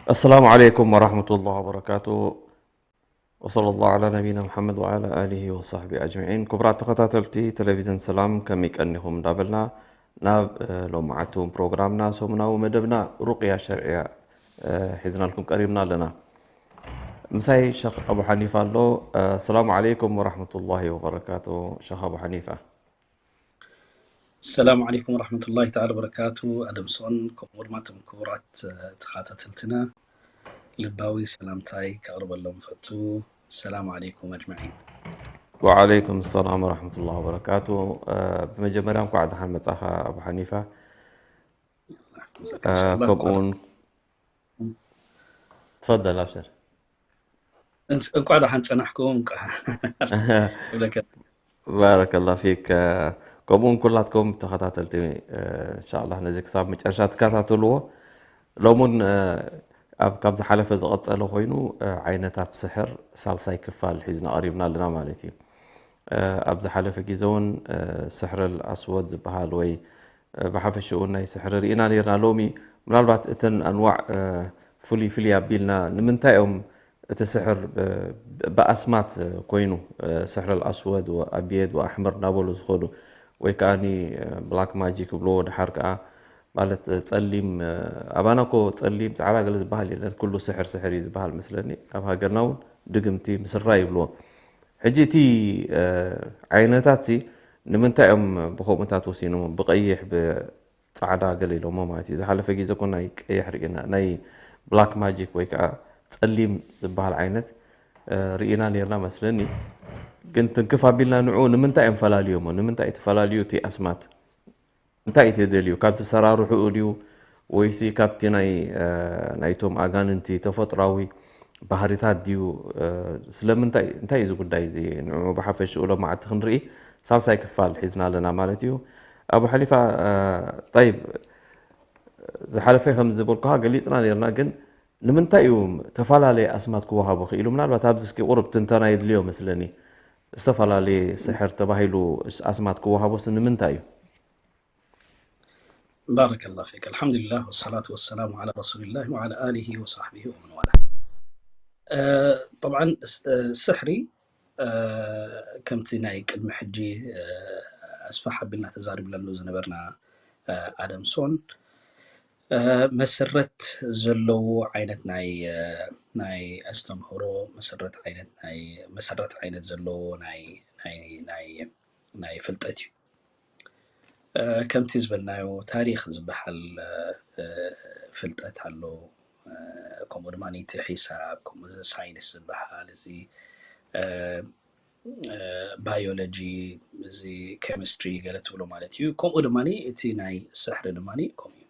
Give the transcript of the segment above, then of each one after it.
السلام عليكم ورحمة الله وبركاته. وصلى الله على نبينا محمد وعلى آله وصحبه أجمعين. ክቡራት ተኸታተልቲ ቴሌቪዥን ሰላም፣ ከመይ ቀኒኹም እንዳበልና ናብ ሎማዓቱ ፕሮግራምና፣ ሰሙናዊ መደብና ሩቅያ ሸርዕያ ሒዝናልኩም ቀሪብና ኣለና። ምሳይ ሸኽ ኣቡ ሓኒፋ ኣሎ። السلام عليكم ورحمة الله وبركاته ሸኽ ኣቡ ሓኒፋ። السلام عليكم ورحمة الله تعالى وبركاته ኣደምሶን፣ ከምኡ ድማ እቶም ክቡራት ተኸታተልትና ልባዊ ሰላምታይ ከቕርበሎም ፈቱ። السلام عليكم أجمعين. وعليكم السلام ورحمة الله وبركاته. ብመጀመርያ እንኳዕ ደሓን መጻኻ ኣቡ ሓኒፋ። ከምኡውን تفضل أبشر. እንኳዕ ደሓን ጸናሕኩም። ባረከላ ፊክ። ከምኡውን ኩላትኩም ተኸታተልቲ እንሻላ ነዚ ክሳብ መጨረሻ ትከታተልዎ። ሎሙን ኣብ ካብ ዝሓለፈ ዝቐጸለ ኮይኑ ዓይነታት ስሕር ሳልሳይ ክፋል ሒዝና ቀሪብና ኣለና ማለት እዩ። ኣብ ዝሓለፈ ግዜ እውን ስሕር ኣስወድ ዝበሃል ወይ ብሓፈሽኡ ናይ ስሕሪ ርኢና ነርና። ሎሚ ምናልባት እተን ኣንዋዕ ፍልይ ፍልይ ኣቢልና ንምንታይ እዮም እቲ ስሕር ብኣስማት ኮይኑ ስሕር ኣስወድ ወኣብየድ ወኣሕመር እናበሉ ዝኸዱ ወይ ከዓ ብላክ ማጂክ ይብልዎ ድሓር ከዓ ማለት ጸሊም ኣባና ኮ ጸሊም ጻዕዳ ገለ ዝበሃል የለን። ኩሉ ስሕር ስሕር እዩ ዝበሃል መስለኒ። ኣብ ሃገርና እውን ድግምቲ ምስራ ይብልዎ። ሕጂ እቲ ዓይነታት ሲ ንምንታይ እዮም ብከምኡታት ወሲኖም ብቀይሕ ብጻዕዳ ገለ ኢሎሞ ማለት እዩ። ዝሓለፈ ግዜ ኮ ናይ ቀይሕ ርኢና ናይ ብላክ ማጂክ ወይ ከዓ ጸሊም ዝበሃል ዓይነት ርኢና ነርና መስለኒ። ግን ትንክፍ ኣቢልና ንዑ ንምንታይ እዮም ፈላልዮሞ? ንምንታይ ተፈላልዩ እቲ ኣስማት? እንታይ እዩ ተደልዩ? ካብቲ ሰራርሕኡ ድዩ ወይሲ ካብቲ ናይ ናይቶም ኣጋንንቲ ተፈጥራዊ ባህሪታት ድዩ? ስለምንታይ እንታይ እዩ እዚ ጉዳይ እዚ? ንዑ ብሓፈሽኡ ሎማዓቲ ክንርኢ ሳልሳይ ክፋል ሒዝና ኣለና ማለት እዩ። ኣቡ ሓኒፋ፣ ጠይብ ዝሓለፈ ከም ዝበልኩኻ ገሊፅና ነርና፣ ግን ንምንታይ እዩ ተፈላለየ ኣስማት ክወሃቦ ክኢሉ? ምናልባት ኣብዚ እስኪ ቁሩብ ትንተና የድልዮ መስለኒ። ዝተፈላለየ ስሕር ተባሂሉ ኣስማት ክወሃቦስ ንምንታይ እዩ? بارك الله فيك. الحمد لله والصلاة والسلام على رسول الله وعلى آله وصحبه ومن والاه. طبعا ስሕሪ ከምቲ ናይ ቅድሚ ሕጂ ኣስፋሕ ኣቢልና ተዛሪብናሉ ዝነበርና ኣደምሶን መሰረት ዘለዎ ዓይነት ናይ ናይ ኣስተምህሮ መሰረት ዓይነት ናይ መሰረት ዓይነት ዘለዎ ናይ ናይ ናይ ናይ ፍልጠት እዩ። ከምቲ ዝበልናዮ ታሪኽ ዝበሃል ፍልጠት ኣሎ። ከምኡ ድማ እቲ ሒሳብ፣ ከምኡ እዚ ሳይንስ ዝበሃል፣ እዚ ባዮሎጂ፣ እዚ ኬሚስትሪ ገለ ትብሎ ማለት እዩ። ከምኡ ድማ እቲ ናይ ስሕሪ ድማ ከምኡ እዩ።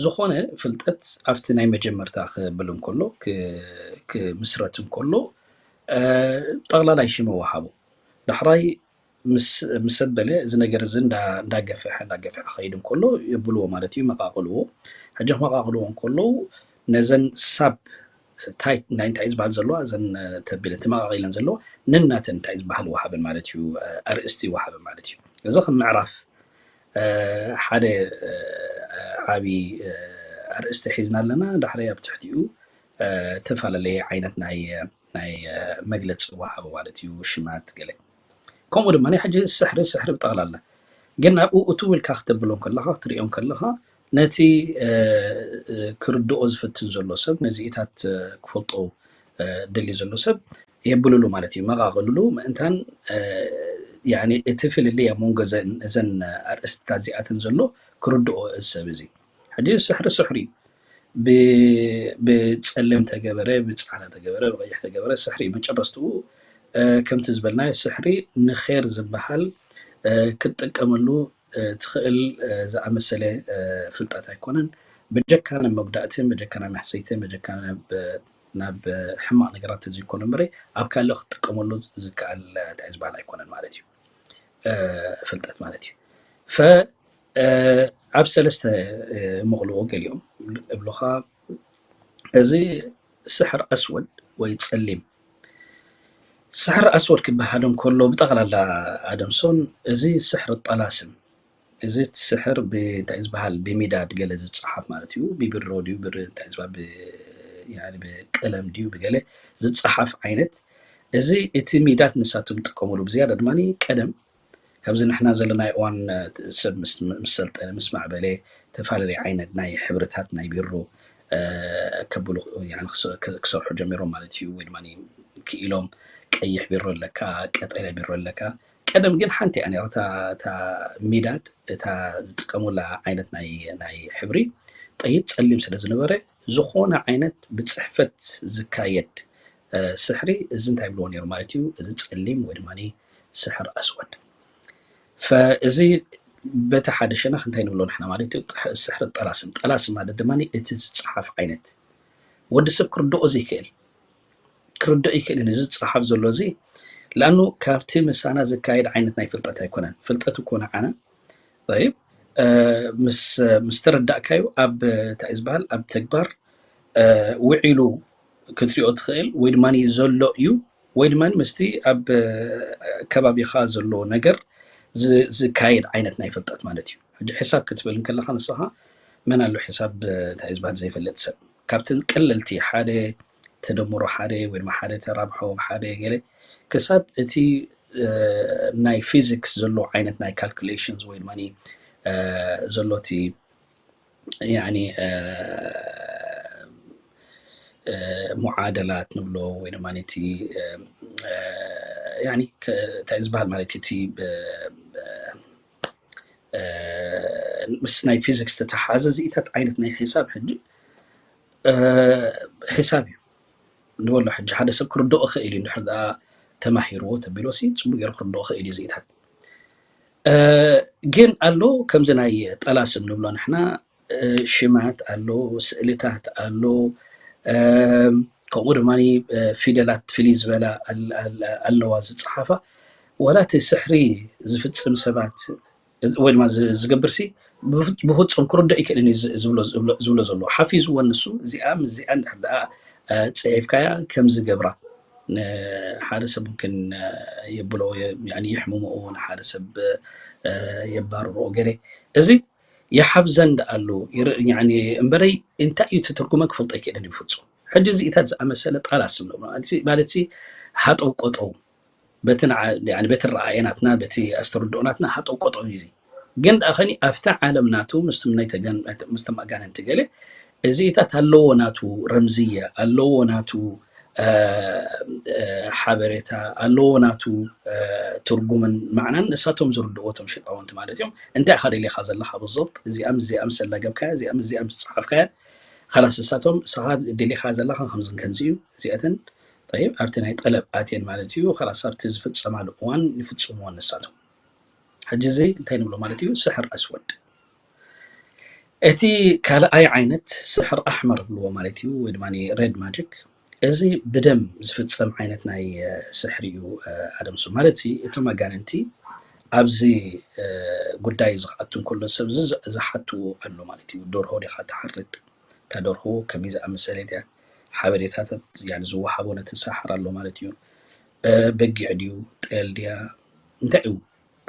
ዝኾነ ፍልጠት ኣብቲ ናይ መጀመርታ ክብል እንከሎ፣ ክምስረት እንከሎ ጠቕላላይ ሽም ወሃቦ። ዳሕራይ ምስ ኣበለ እዚ ነገር እዚ እንዳገፍሐ እንዳገፍሐ ክኸይድ እንከሎ የብልዎ ማለት እዩ፣ መቃቕልዎ። ሕጂ ክመቃቕልዎ እንከለዉ ነዘን ሳብ ታይት ናይ እንታይ ዝበሃል ዘለዋ እዘን ተቢለን ተመቃቂለን ዘለዋ ነናተን እንታይ ዝበሃል ወሃበን ማለት እዩ፣ ኣርእስቲ ወሃበን ማለት እዩ። እዚ ከም ምዕራፍ ሓደ ዓብዪ ኣርእስቲ ሒዝና ኣለና። ዳሕራይ ኣብ ትሕቲኡ ዝተፈላለየ ዓይነት ናይ ናይ መግለፂ ወሃቦ ማለት እዩ፣ ሽማት ገለ። ከምኡ ድማ ሕጂ ስሕሪ ስሕሪ ብጠቕላላ ግን ኣብኡ እትው ኢልካ ክተብሎም ከለኻ ክትሪኦም ከለኻ ነቲ ክርድኦ ዝፍትን ዘሎ ሰብ ነዚኢታት ክፈልጦ ደልዩ ዘሎ ሰብ የብልሉ ማለት እዩ፣ መቓቕልሉ ምእንታን እቲ ፍልልይ ኣብ መንጎ እዘን ኣርእስትታት እዚኣተን ዘሎ ክርድኦ እዚ ሰብ እዚ። ሕጂ ስሕሪ ስሕሪ እዩ። ብፀሊም ተገበረ፣ ብፃዕዳ ተገበረ፣ ብቐይሕ ተገበረ ስሕሪ እዩ። መጨረስትኡ ከምቲ ዝበልናዮ ስሕሪ ንኼር ዝበሃል ክትጥቀመሉ ትኽእል ዝኣመሰለ ፍልጠት ኣይኮነን። በጀካ ናብ መጉዳእትን በጀካ ናብ መሕሰይትን በጀካ ናብ ሕማቕ ነገራት ተዘይኮነ እምበረ ኣብ ካልእ ክትጥቀመሉ ዝከኣል እንታይ ዝበሃል ኣይኮነን ማለት እዩ። ፍልጠት ማለት እዩ። ፈ ኣብ ሰለስተ ምቕልዎ ገሊኦም እብሉኻ። እዚ ስሕር ኣስወድ ወይ ጸሊም ስሕር ኣስወድ ክበሃል እንከሎ ብጠቕላላ ኣደምሶን እዚ ስሕር ጠላስም እዚ ስሕር እንታይ ዝበሃል ብሚዳድ ገለ ዝፀሓፍ ማለት እዩ። ብቢሮ ድዩ እንታይ ዝበሃል ብቀለም ድዩ ብገለ ዝፀሓፍ ዓይነት እዚ እቲ ሚዳድ ንሳቶም ዝጥቀሙሉ ብዝያዳ ድማ ቀደም ካብዚ ንሕና ዘለናይ እዋን ሰብ ምስ ሰልጠነ ምስ ማዕበለ ተፈላለየ ዓይነት ናይ ሕብርታት ናይ ቢሮ ከብሉ ክሰርሑ ጀሚሮም ማለት እዩ። ወይ ድማ ክኢሎም ቀይሕ ቢሮ ኣለካ፣ ቀጠልያ ቢሮ ኣለካ። ቀደም ግን ሓንቲ እያ ነይራ እታ ሚዳድ እታ ዝጥቀሙላ ዓይነት ናይ ሕብሪ ጠይብ ፀሊም ስለ ዝነበረ ዝኾነ ዓይነት ብፅሕፈት ዝካየድ ስሕሪ እዚ እንታይ ብልዎ ነይሩ ማለት እዩ። እዚ ፀሊም ወይ ድማ ስሕር ኣስወድ ፈእዚ በቲ ሓደ ሸነኽ እንታይ ንብሎ ንሕና ማለት እዩ ስሕሪ ጠላስም። ጠላስም ማለት ድማ እቲ ዝፀሓፍ ዓይነት ወዲ ሰብ ክርድኦ ዘይክእል ክርድኦ ይክእል እዚ ዝፀሓፍ ዘሎ እዚ ለኣኑ ካብቲ ምሳና ዝካየድ ዓይነት ናይ ፍልጠት ኣይኮነን። ፍልጠት እኮ ንዓና ይብ ምስ ተረዳእካዩ ኣብ እንታይ ዝበሃል ኣብ ተግባር ውዒሉ ክትሪኦ ትኽእል ወይ ድማ ዘሎ እዩ ወይ ድማ ምስቲ ኣብ ከባቢኻ ዘሎ ነገር ዝካየድ ዓይነት ናይ ፍልጠት ማለት እዩ። ሕጂ ሕሳብ ክትብል እንከለኻ ንስኻ መን ኣሎ ሕሳብ እንታይ ዝበሃል ዘይፈልጥ ሰብ ካብተን ቀለልቲ ሓደ ተደምሮ ሓደ ወይ ድማ ሓደ ተራብሖ ሓደ ገለ ክሳብ እቲ ናይ ፊዚክስ ዘሎ ዓይነት ናይ ካልኩሌሽንስ ወይ ድማ ዘሎ እቲ ሙዓደላት ንብሎ ወይ ድማ እቲ እንታይ ዝበሃል ማለት እቲ ምስ ናይ ፊዚክስ ዝተተሓዘ ዝኢታት ዓይነት ናይ ሒሳብ ሕጂ ሒሳብ እዩ ንበሎ። ሕጂ ሓደ ሰብ ክርድኦ ክእል እዩ እንድሕር ደኣ ተማሂርዎ ተቢሎ ሲ ፅቡቅ ገይሩ ክርድኦ ክእል እዩ ዝኢታት። ግን ኣሎ ከምዚ ናይ ጠላስም ንብሎ ንሕና ሽማት ኣሎ፣ ስእልታት ኣሎ፣ ከምኡ ድማ ፊደላት ፍልይ ዝበላ ኣለዋ ዝፀሓፋ። ዋላ እቲ ስሕሪ ዝፍፅም ሰባት ወይ ድማ ዝገብር ሲ ብፍፁም ክርድኦ ይክእልን እዩ ዝብሎ ዘሎ ሓፊዝዎ ንሱ እዚኣ ምስዚኣ እንድሕር ደኣ ፅሒፍካያ ከምዚ ገብራ ንሓደ ሰብ ምክን የብሎ የሕምምኡ ንሓደ ሰብ የባርሮ ገለ እዚ ይሓፍዘን ደኣሉ እምበረይ እንታይ እዩ ትትርጉመ ክፈልጦ ይክእልን እዩ ፍፁም ሕጂ እዚኢታት ዝኣመሰለ ጣላስም ማለት ሃጠው ቆጠው በቲ ረኣየ ናትና በቲ ኣስተርድኦ ናትና ሃጠው ቆጠው እዩ ግን ደኣ ከኒ ኣብቲ ዓለም ናቱ ምስቶም ኣጋንንቲ ገለ እዚኢታት ኣለዎ ናቱ ረምዝያ ኣለዎ ናቱ ሓበሬታ ኣለዎ ናቱ ትርጉምን ማዕናን ንሳቶም ዝርድዎ ቶም ሸጣውንቲ ማለት እዮም። እንታይ ኢኻ ደሊኻ ዘለኻ ብዞብጥ እዚኣ ምስዚኣ ምስ ዘላገብካያ እዚኣ ምስዚኣ ምስ ዝፀሓፍካያ ካላስ ንሳቶም ንስኻ ደሊኻ ዘለኻ ከምዝን ከምዚ እዩ እዚኣተን ጠይብ ኣብቲ ናይ ጠለብ ኣትየን ማለት እዩ። ካላስ ኣብቲ ዝፍፀማሉ እዋን ይፍፅምዎን ንሳቶም። ሕጂ እዚ እንታይ ንብሎ ማለት እዩ? ስሕር ኣስወድ። እቲ ካልኣይ ዓይነት ስሕር ኣሕመር ብልዎ ማለት እዩ ወይ ድማ ሬድ ማጂክ። እዚ ብደም ዝፍፀም ዓይነት ናይ ስሕሪ እዩ ኣደምሱ ማለት ሲ እቶም ኣጋንንቲ ኣብዚ ጉዳይ ዝክኣቱ እንከሎ ሰብ ዝሓትዎ ኣሎ ማለት እዩ። ደርሆ ዲኻ ትሓርድ እታ ደርሆ ከመይ ዝኣመሰለት እያ ሓበሬታታት ዝወሃቦ ነቲ ሳሕር ኣሎ ማለት እዩ። በጊዕ ድዩ ጤል ድያ እንታይ እዩ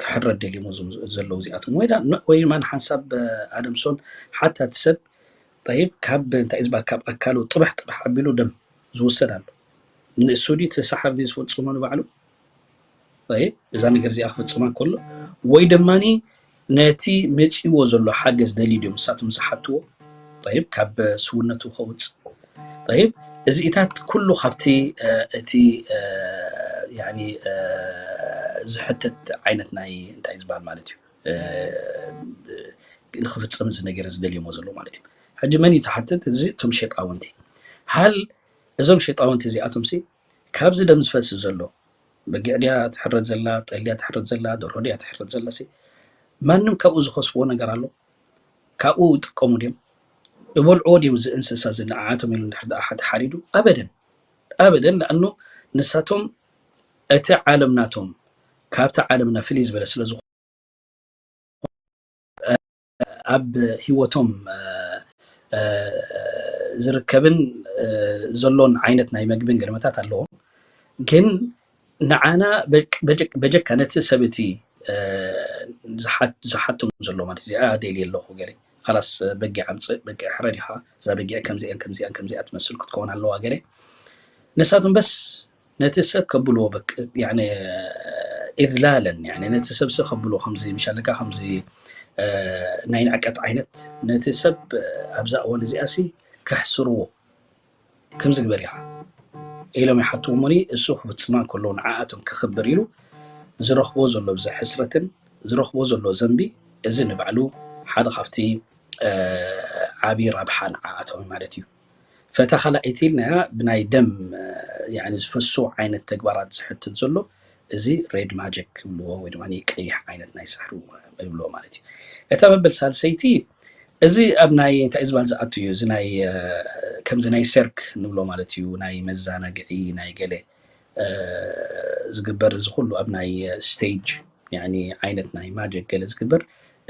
ክሕረድ ደልዮም እዞም ዘለዉ እዚኣቶም ወይ ወይ ድማ ንሓንሳብ ኣደምሶን ሓታ እቲ ሰብ ጠይብ ካብ እንታይ ዝበሃል ካብ ኣካሉ ጥብሕ ጥብሕ ኣቢሉ ደም ዝውሰድ ኣሎ ንእሱ ድዩ እቲ ሳሕር ድዩ ዝፈፅሞ ንባዕሉ እዛ ነገር እዚኣ ክፍፅማ ከሎ ወይ ድማ ነቲ መፂዎ ዘሎ ሓገዝ ደልዩ ድዮም ንሳቶም ዝሓትዎ ጠይብ ካብ ስውነቱ ከውፅእ ጠይብ እዚኢታት ኩሉ ካብቲ እቲ ያኒ ዝሕተት ዓይነት ናይ እንታይ ዝበሃል ማለት እዩ ንክፍፅም እዚ ነገር ዝደልዮሞ ዘሎ ማለት እዩ። ሕጂ መን እዩ ዝሓትት? እዚ እቶም ሸጣውንቲ። ሃል እዞም ሸጣውንቲ እዚኣቶም ሲ ካብዚ ደም ዝፈስ ዘሎ በጊዕ ድያ ትሕረድ ዘላ፣ ጠል ድያ ትሕረድ ዘላ፣ ደርሆ ድያ ትሕረድ ዘላ ሲ ማንም ካብኡ ዝኸስብዎ ነገር ኣሎ? ካብኡ ይጥቀሙ ድዮም? እበልዕዎ ድዮም እዚ እንስሳ እዚ ንዓኣቶም ኢሉ እንድሕር ደኣ ተሓሪዱ? ኣበደን ኣበደን። ለኣኑ ንሳቶም እቲ ዓለም ናቶም ካብቲ ዓለምና ፍልይ ዝበለ ስለ ዝኾነ ኣብ ህይወቶም ዝርከብን ዘሎን ዓይነት ናይ መግብን ገለመታት ኣለዎም። ግን ንዓና በጀካ ነቲ ሰብ እቲ ዝሓቶም ዘሎ ማለት እዚኣ ደልየ ኣለኹ ገለ ላስ በጊዕ ኣምፅእ በጊዕ ሕረድ ኢኻ እዛ በጊዕ ከምዚኣን ከምዚኣን ከምዚኣ ትመስል ክትከውን ኣለዋ ገለ ንሳቶም በስ ነቲ ሰብ ከብልዎ ኢዝላለን ነቲ ሰብ ስ ከብልዎ ከምዚ ምሻለካ ከምዚ ናይ ንዕቀት ዓይነት ነቲ ሰብ ኣብዛ እዋን እዚኣ ሲ ከሕስርዎ ከምዚ ግበር ኢኻ ኢሎም ይሓትዎ እሞኒ እሱ ክፍፅማ ከለዉ ንዓኣቶም ክኽብር ኢሉ ዝረኽቦ ዘሎ ብዚ ሕስረትን ዝረኽቦ ዘሎ ዘንቢ እዚ ንባዕሉ ሓደ ካብቲ ዓብዪ ረብሓ ንዓኣቶም ማለት እዩ። ፈታ ካልኣይቲ ኢልናያ ብናይ ደም ዝፈሱ ዓይነት ተግባራት ዝሕትት ዘሎ እዚ ሬድ ማጀክ ይብልዎ ወይ ድማ ቀይሕ ዓይነት ናይ ስሕሪ ይብልዎ ማለት እዩ። እታ መበል ሳልሰይቲ እዚ ኣብ ናይ እንታይ ዝበሃል ዝኣቱ እዩ እዚ ናይ ከምዚ ናይ ሰርክ ንብሎ ማለት እዩ ናይ መዘናግዒ ናይ ገለ ዝግበር እዚ ኩሉ ኣብ ናይ ስቴጅ ዓይነት ናይ ማጀክ ገለ ዝግበር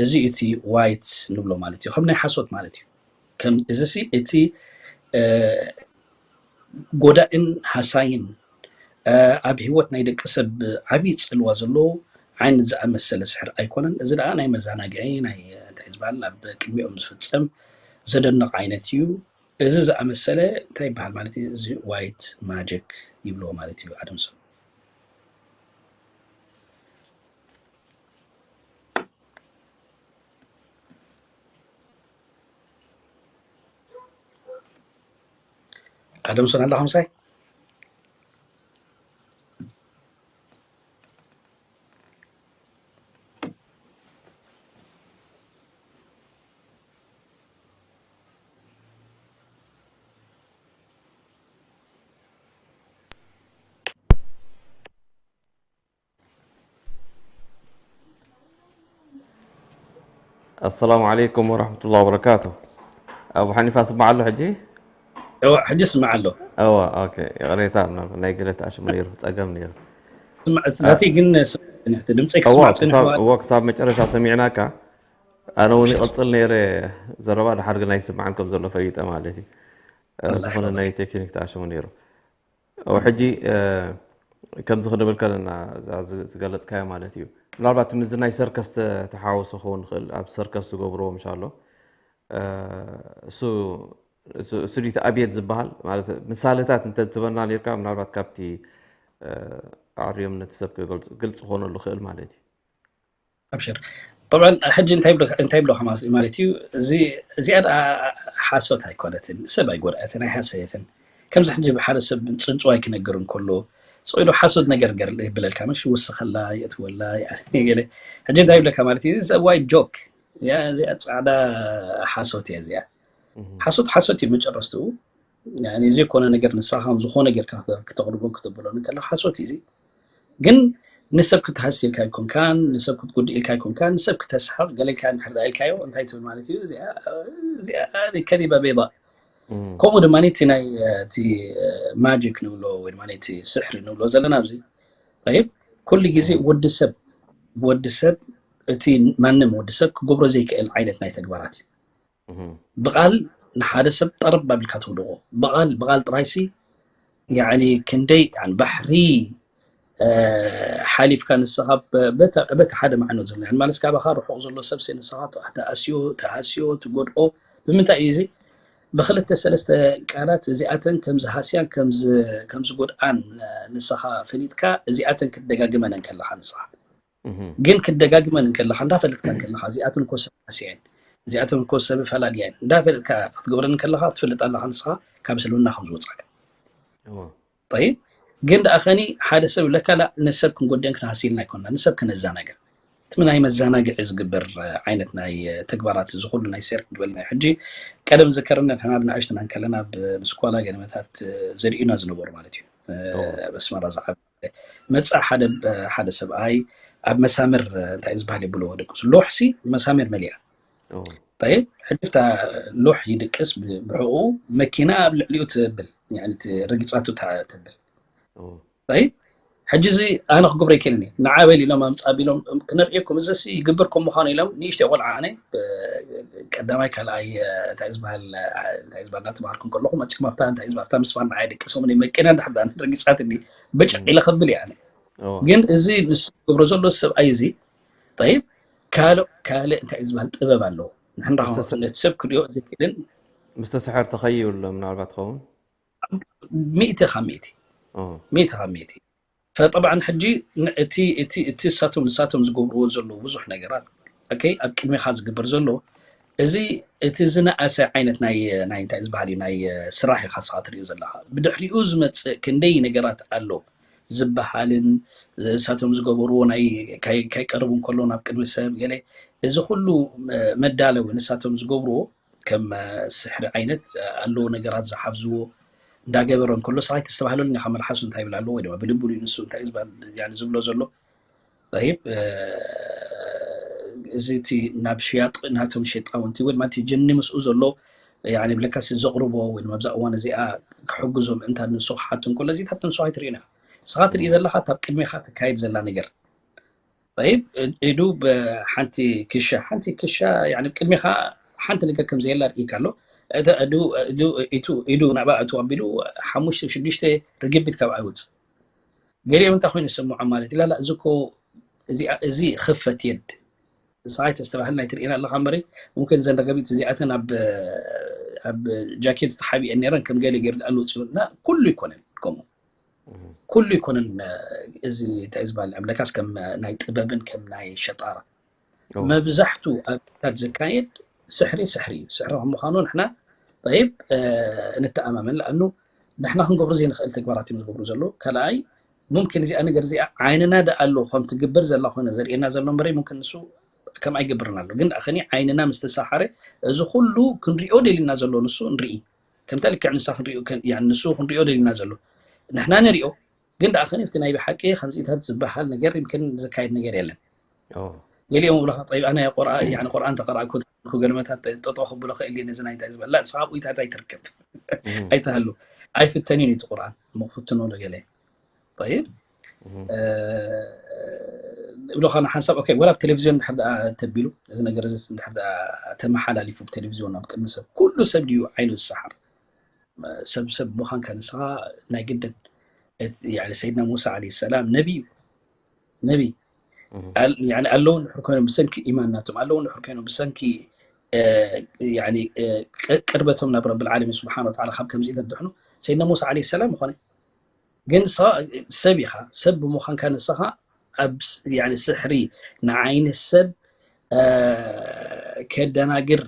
እዚ እቲ ዋይት ንብሎ ማለት እዩ ከም ናይ ሓሶት ማለት እዩ። እዚ ሲ እቲ ጎዳእን ሃሳይን ኣብ ህይወት ናይ ደቂ ሰብ ዓብዪ ፅልዋ ዘለዎ ዓይነት ዝኣመሰለ ስሕር ኣይኮነን። እዚ ደኣ ናይ መዘናግዒ ናይ እንታይ ዝበሃል ኣብ ቅድሚኦም ዝፍፀም ዘደንቕ ዓይነት እዩ። እዚ ዝኣመሰለ እንታይ ይበሃል ማለት እዩ? እዚ ዋይት ማጀክ ይብልዎ ማለት እዩ ኣደምሶ። ኣደምሶን ኣለኻ ምሳይ? ኣሰላሙ ዓለይኩም ወረሕመቱላሂ ወበረካቱ። ኣቡ ሓኒፋ ስማዕ ኣሎ ሕጂ? እዋ፣ ሕጂ ስማዕ ኣሎ። እዋ፣ ኦኬ። ይቕሬታ፣ ምናልባት ናይ ገለ ተኣሽሙ ነይሩ፣ ጸገም ነይሩ። ስማዕ፣ ናተይ ግን ስማዕ፣ ድምጸይ እዋ፣ ክስማዕ ጸኒሑ። ክሳብ፣ እዋ፣ ክሳብ መጨረሻ ሰሚዕናካ። ኣነ እውን ይቕጽል ነይረ ዘረባ፣ ድሓር ግን ኣይስማዕን ከም ዘሎ ፈሊጠ ማለት እዩ። እ፣ ኣላ ዝኾነ ይባርክ። ናይ ቴክኒክ ተኣሽሙ ነይሩ። እው፣ ሕጂ፣ እ፣ ከምዚ ክንብል ከለና፣ እዛ ዝ-፣ ዝገለጽካዮ ማለት እዩ። ምናልባት ምስዚ ናይ ሰርከስ ተ-፣ ተሓዋውሶ ክኸውን ይኽእል፣ ኣብ ሰርከስ ዝገብርዎ ምሽ ኣሎ። እ፣ እሱ፣ እሱ፣ እሱ ድዩ እቲ ኣብየት ዝበሃል? ማለት፣ ምሳሌታት እንተ ትበና ነርካ፣ ምናልባት ካብቲ፣ እ፣ ኣዕርዮም ነቲ ሰብ ክገልጽ-፣ ግልጽ ክኾነሉ ይኽእል ማለት እዩ። ኣብሽር። ጠብዓን ሕጂ እንታይ ይብሎ-፣ እንታይ ይብሎኻ ማስ-፣ ማለት እዩ፣ እዚ፣ እዚኣ ደኣ ሓሶት ኣይኮነትን፣ ሰብ ኣይጎድኣትን፣ ኣይሃሰየትን። ከምዚ ሕጂ ብሓደ ሰብ ጽንጽዋይ ክነግር እንከሎ፣ ስቕ ኢሉ ሓሶት ነገር ገር-፣ ይብለልካ፣ ምሽ ይውስኸላ፣ የእትወላ፣ ይኣ-፣ ገለ። ሕጂ እንታይ ይብለካ ማለት እዩ፣ እዚ ሰብ ዋይ ጆክ፣ እዚኣ፣ እዚኣ ጻዕዳ ሓሶት እያ እዚኣ። እህ። ሓሶት ሓሶት እዩ መጨረስትኡ። ያኒ ዘይኮነ ነገር ንስኻ ከም ዝኾነ ጌርካ ክተ-፣ ክተቕርቦን ክተብሎን እንከለኻ ሓሶት እዩ እዚ። ግን ንሰብ ክትሃሲ ኢልካ ኣይኮንካን፣ ንሰብ ክትጉድእ ኢልካ ኣይኮንካን፣ ንሰብ ክተስሕቕ ገለ ኢልካ እንድሕር ደኣ ኢልካዮ እንታይ ትብል ማለት እዩ? እዚኣ፣ እዚኣ ከዚባ በይዳ። እም። ከምኡ ድማ እቲ ናይ፣ እቲ ማጂክ ንብሎ ወይ ድማ እቲ ስሕሪ ንብሎ ዘለና ኣብዚ። ጠይብ፣ ኩሉ ግዜ እም። ወዲ ሰብ፣ ወዲ ሰብ እቲ ማንም ወዲ ሰብ ክገብሮ ዘይክእል ዓይነት ናይ ተግባራት እዩ። እህ። ብቓል ንሓደ ሰብ ጠረብ ኣቢልካ ተውድቖ። ብቓል፣ ብቓል ጥራይሲ፣ ያዕኒ ክንደይ፣ ያዕኒ ባሕሪ፣ እ፣ ሓሊፍካ ንስኻ በ-፣ በተ-፣ በቲ ሓደ ማዕኖ ዘሎ፣ ያዕኒ ማለትስ ካባኻ ርሑቕ ዘሎ ሰብሲ ንስኻ ተ-፣ ተኣስዮ፣ ተሃስዮ፣ ትጎድኦ። ብምንታይ እዩ እዚ? ብኽልተ ሰለስተ ቃላት እዚኣተን ከም ዝሃስያን ከም ዝ-፣ ከም ዝጎድኣን፣ እ፣ ንስኻ ፈሊጥካ እዚኣተን ክትደጋግመን እንከለኻ ንስኻ። እህ። ግን ክትደጋግመን እንከለኻ፣ እንዳፈለጥካ እንከለኻ፣ እዚኣተን እኮ ሰብ ሃስየን፣ እዚኣተን እኮ ሰብ ፈላልየን፣ እንዳፈለጥካ ክትገብረን እንከለኻ፣ ትፈልጥ ኣለኻ ንስኻ ካብ እስልምና ከም ዝወጻእካ። ጠይብ፣ ግን ደኣ ኸኒ ሓደ ሰብ ይብለካ፣ ላ፣ ንሰብ ክንጎድእን ክንሃስይልን ኣይኮንና፣ ንሰብ ክነዘናግዕ። እቲ ናይ መዘናግዒ ዝግበር ዓይነት ናይ ተግባራት፣ እዚ ኩሉ ናይ ሴርክ ዝበልናዮ ሕጂ፣ ቀደም ዝከረና ንሕና ብንኣሽቱና እንከለና ብ-፣ ብስኳላ ገለመታት ዘርእዩና ዝነበሩ ማለት እዩ። ኣብ ኣስመራ ዝዓበየ መጻ ሓደ፣ ሓደ ሰብኣይ ኣብ መሳምር እንታይ ዝበሃል የብሎ ደቅሱ፣ ሎሕሲ መሳምር መሊኣ። ጠይብ፣ ሕጂ እታ ሎሕ ይድቅስ፣ ብ-፣ ብሕቑኡ መኪና ኣብ ልዕሊኡ ትብል፣ ያኒ እቲ ረጊጻቱ ተ-፣ ትብል። ጠይብ፣ ሕጂ እዚ ኣነ ክገብሮ ይክእልን እየ። ንዓ በል ኢሎም ኣምጻ ቢሎም፣ ክነርእየኩም፣ እዚ ሲ ይግበር ከም ምዃኑ ኢሎም፣ ንእሽተይ ቆልዓ ኣነ፣ ብ-፣ ቀዳማይ፣ ካልኣይ፣ እንታይ ዝበሃል፣ እንታይ ዝበሃል እናተማሃርኩ እንከለኹ፣ መጺኦም ኣብታ፣ እንታይ ዝበሃል፣ ኣብታ ምስማር ንዓ ይድቅሶም፣ እኔ መኪና እንድሕር ደኣ ረጊጻትኒ፣ ብጭቕ ኢለ ከብል እየ ኣነ። ግን እዚ ንሱ ዝገብሮ ዘሎ ሰብኣይ እዚ፣ ጠይብ፣ ካልእ፣ ካልእ እንታይ ዝበሃል ጥበብ ኣለዎ። ንሕና ምስ ተሰ-፣ ነቲ ሰብ ክሪኦ ዘይክእልን ምስ ተሰሐር ተኸይሉ ምናልባት ትኸውን። ሚእቲ ካብ ሚእቲ። ኦ። ሚእቲ ካብ ሚእቲ። ፈጠብዓን ሕጂ ን-፣ እቲ፣ እቲ፣ እቲ እሳቶም፣ ንሳቶም ዝገብርዎ ዘለዉ ብዙሕ ነገራት፣ ኦኬ፣ ኣብ ቅድሜኻ ዝግበር ዘሎ፣ እዚ፣ እቲ ዝነኣሰ ዓይነት ናይ፣ ናይ እንታይ ዝበሃል እዩ፣ ናይ ስራሕ ኢኻ ንስኻ ትሪኦ ዘለኻ። ብድሕሪኡ ዝመጽእ ክንደይ ነገራት ኣሎ ዝበሃልን፣ እሳቶም ዝገበርዎ ናይ ካይ-፣ ካይቀርቡ እንከሎ ናብ ቅድሚ ሰብ ገለ፣ እዚ ኩሉ መ-፣ መዳለዊ ንሳቶም ዝገብርዎ ከም፣ እ፣ ስሕሪ ዓይነት፣ እ፣ ኣለዎ ነገራት ዝሓፍዝዎ እንዳገበረ እንከሎ፣ ሰብኣይ ተስተባህለሉ ኢኻ፣ መልሓሱ እንታይ ይብል ኣሎ ወይ ድማ ብልቡ ንሱ እንታይ እዩ ዝበሃል፣ ያኒ ዝብሎ ዘሎ። ጠይብ፣ እ፣ እዚ እቲ ናብ ሽያጥ ናቶም ሸጣውንቲ ወይ ድማ እቲ ጅኒ ምስኡ ዘሎ፣ ያኒ ብለካሲ ዘቕርቦ ወይ ድማ ኣብዛ እዋን እዚኣ ክሕግዞ ምእንታን ንሱ ክሓቱ እንከሎ፣ እዚታት ንሱ ኣይትርእዮን ኢኻ። ንስኻ ትርኢ ዘለኻ እታ ኣብ ቅድሜኻ ትካየድ ዘላ ነገር። ጠይብ፣ እ-፣ ኢዱ ብሓንቲ ክሻ፣ ሓንቲ ክሻ፣ ያኒ ቅድሜኻ ሓንቲ ነገር ከም ዘየላ ርእይካ ኣሎ። እቲ ኢዱ፣ ኢዱ፣ ኢቱ፣ ኢዱ ናብኣ እቱ ኣቢሉ ሓሙሽተ ሽዱሽተ ርግቢት ካብኣ ይወጽእ። ገሊኦም እንታይ ኮይኑ ይስምዖም ማለት ኢላ፣ ላ፣ እዚ እኮ፣ እዚ፣ እዚ ክፈት የድ። ንስኻ ኣይተስተባህል ናይ ትርእየና ኣለኻ እምበሪ፣ ሙምክን እዘን ረገቢት እዚኣተን ኣብ፣ ኣብ ጃኬቱ ተሓቢኤን ነይረን፣ ከም ገለ ገይሩ ደኣ ወጺኡ። እና ኩሉ ኣይኮነን ከምኡ። ኩሉ ኣይኮነን፣ እዚ እንታይ እዩ ዝበሃል፣ ለካስ ከም ናይ ጥበብን ከም ናይ ሸጣራ። ኦ። መብዛሕቱ ኣብ ታት ዝካየድ ስሕሪ፣ ስሕሪ እዩ። ስሕሪ ከም ምዃኑ ንሕና፣ ጠይብ፣ እ፣ ንተኣማመን። ለኣኑ ንሕና ክንገብሮ ዘይንኽእል ተግባራት እዮም ዝገብሩ ዘለዉ። ካልኣይ፣ ሙምኪን እዚኣ ነገር እዚኣ ዓይንና ደኣ ኣሎ፣ ከም ትግበር ዘላ ኮይና ዘርእየና ዘሎ እምበሪ፣ ሙምኪን ንሱ ከም ኣይገብርን ኣሎ። ግን ደኣ ኸኒ ዓይንና ምስ ተሳሓረ፣ እዚ ኩሉ ክንሪኦ ደሊና ዘሎ ንሱ ንርኢ። ከምታ ልክዕ ንሳ ክንሪኦ፣ ከን-፣ ያኒ ንሱ ክንሪኦ ደሊና ዘሎ። ንሕና ንሪኦ፣ ግን ደኣ ኸኒ ኣብቲ ናይ ብሓቂ ከምዚታት ዝበሃል ነገር ይምክን ዝካየድ ነገር የለን። ኦ። ገሊኦም ይብሉኻ፣ ጠይብ፣ ኣነ ቁርኣ-፣ ያኒ ቁርኣን ተቐራእኩ፣ ተቐራእኩ፣ ገለመታት ጠጦ ክብሎ ክእል እየ፣ ነዚ ናይ እንታይ ዝበላ፣ ንስኻ ኣብኡ ኢታት ኣይትርከብ። እም። ኣይትሃሉ። ኣይፍተንን እዩ እቲ ቁርኣን፣ እሞ ክፍትኖ ዶ ገለ። ጠይብ። እም። እ፣ ይብሉኻ ንሓንሳብ፣ ኦኬ፣ ወላ ኣብ ቴሌቪዝዮን እንድሕር ደኣ ተቢሉ፣ እዚ ነገር እዚ እንድሕር ደኣ ተመሓላሊፉ ብቴሌቪዝዮን ኣብ ቅድሚ ሰብ፣ ኩሉ ሰብ ድዩ ዓይኑ ዝሰሓር? ሰብ ሰብ ምዃንካ ንስኻ ናይ ግድን። እቲ፣ ያኒ ሰይድና ሙሳ ዓለይሂ ሰላም ነቢ እዩ። ነቢ። እም። ኣል-፣ ያኒ ኣለዉ እንድሕር ኮይኖም ብሰንኪ ኢማን ናቶም፣ ኣለዉ እንድሕር ኮይኖም ብሰንኪ፣ እ፣ ያኒ፣ እ፣ ቅ-፣ ቅርበቶም ናብ ረብል ዓለሚን ስብሓነ ወተዓላ ካብ ከምዚ ተድሕኑ፣ ሰይድና ሙሳ ዓለይሂ ሰላም ይኾነ። ግን ንስኻ ሰብ ኢኻ፣ ሰብ ብምዃንካ ንስኻ ኣብ ስ-፣ ያኒ ስሕሪ ንዓይኒ ሰብ፣ እ፣ ከደናግር፣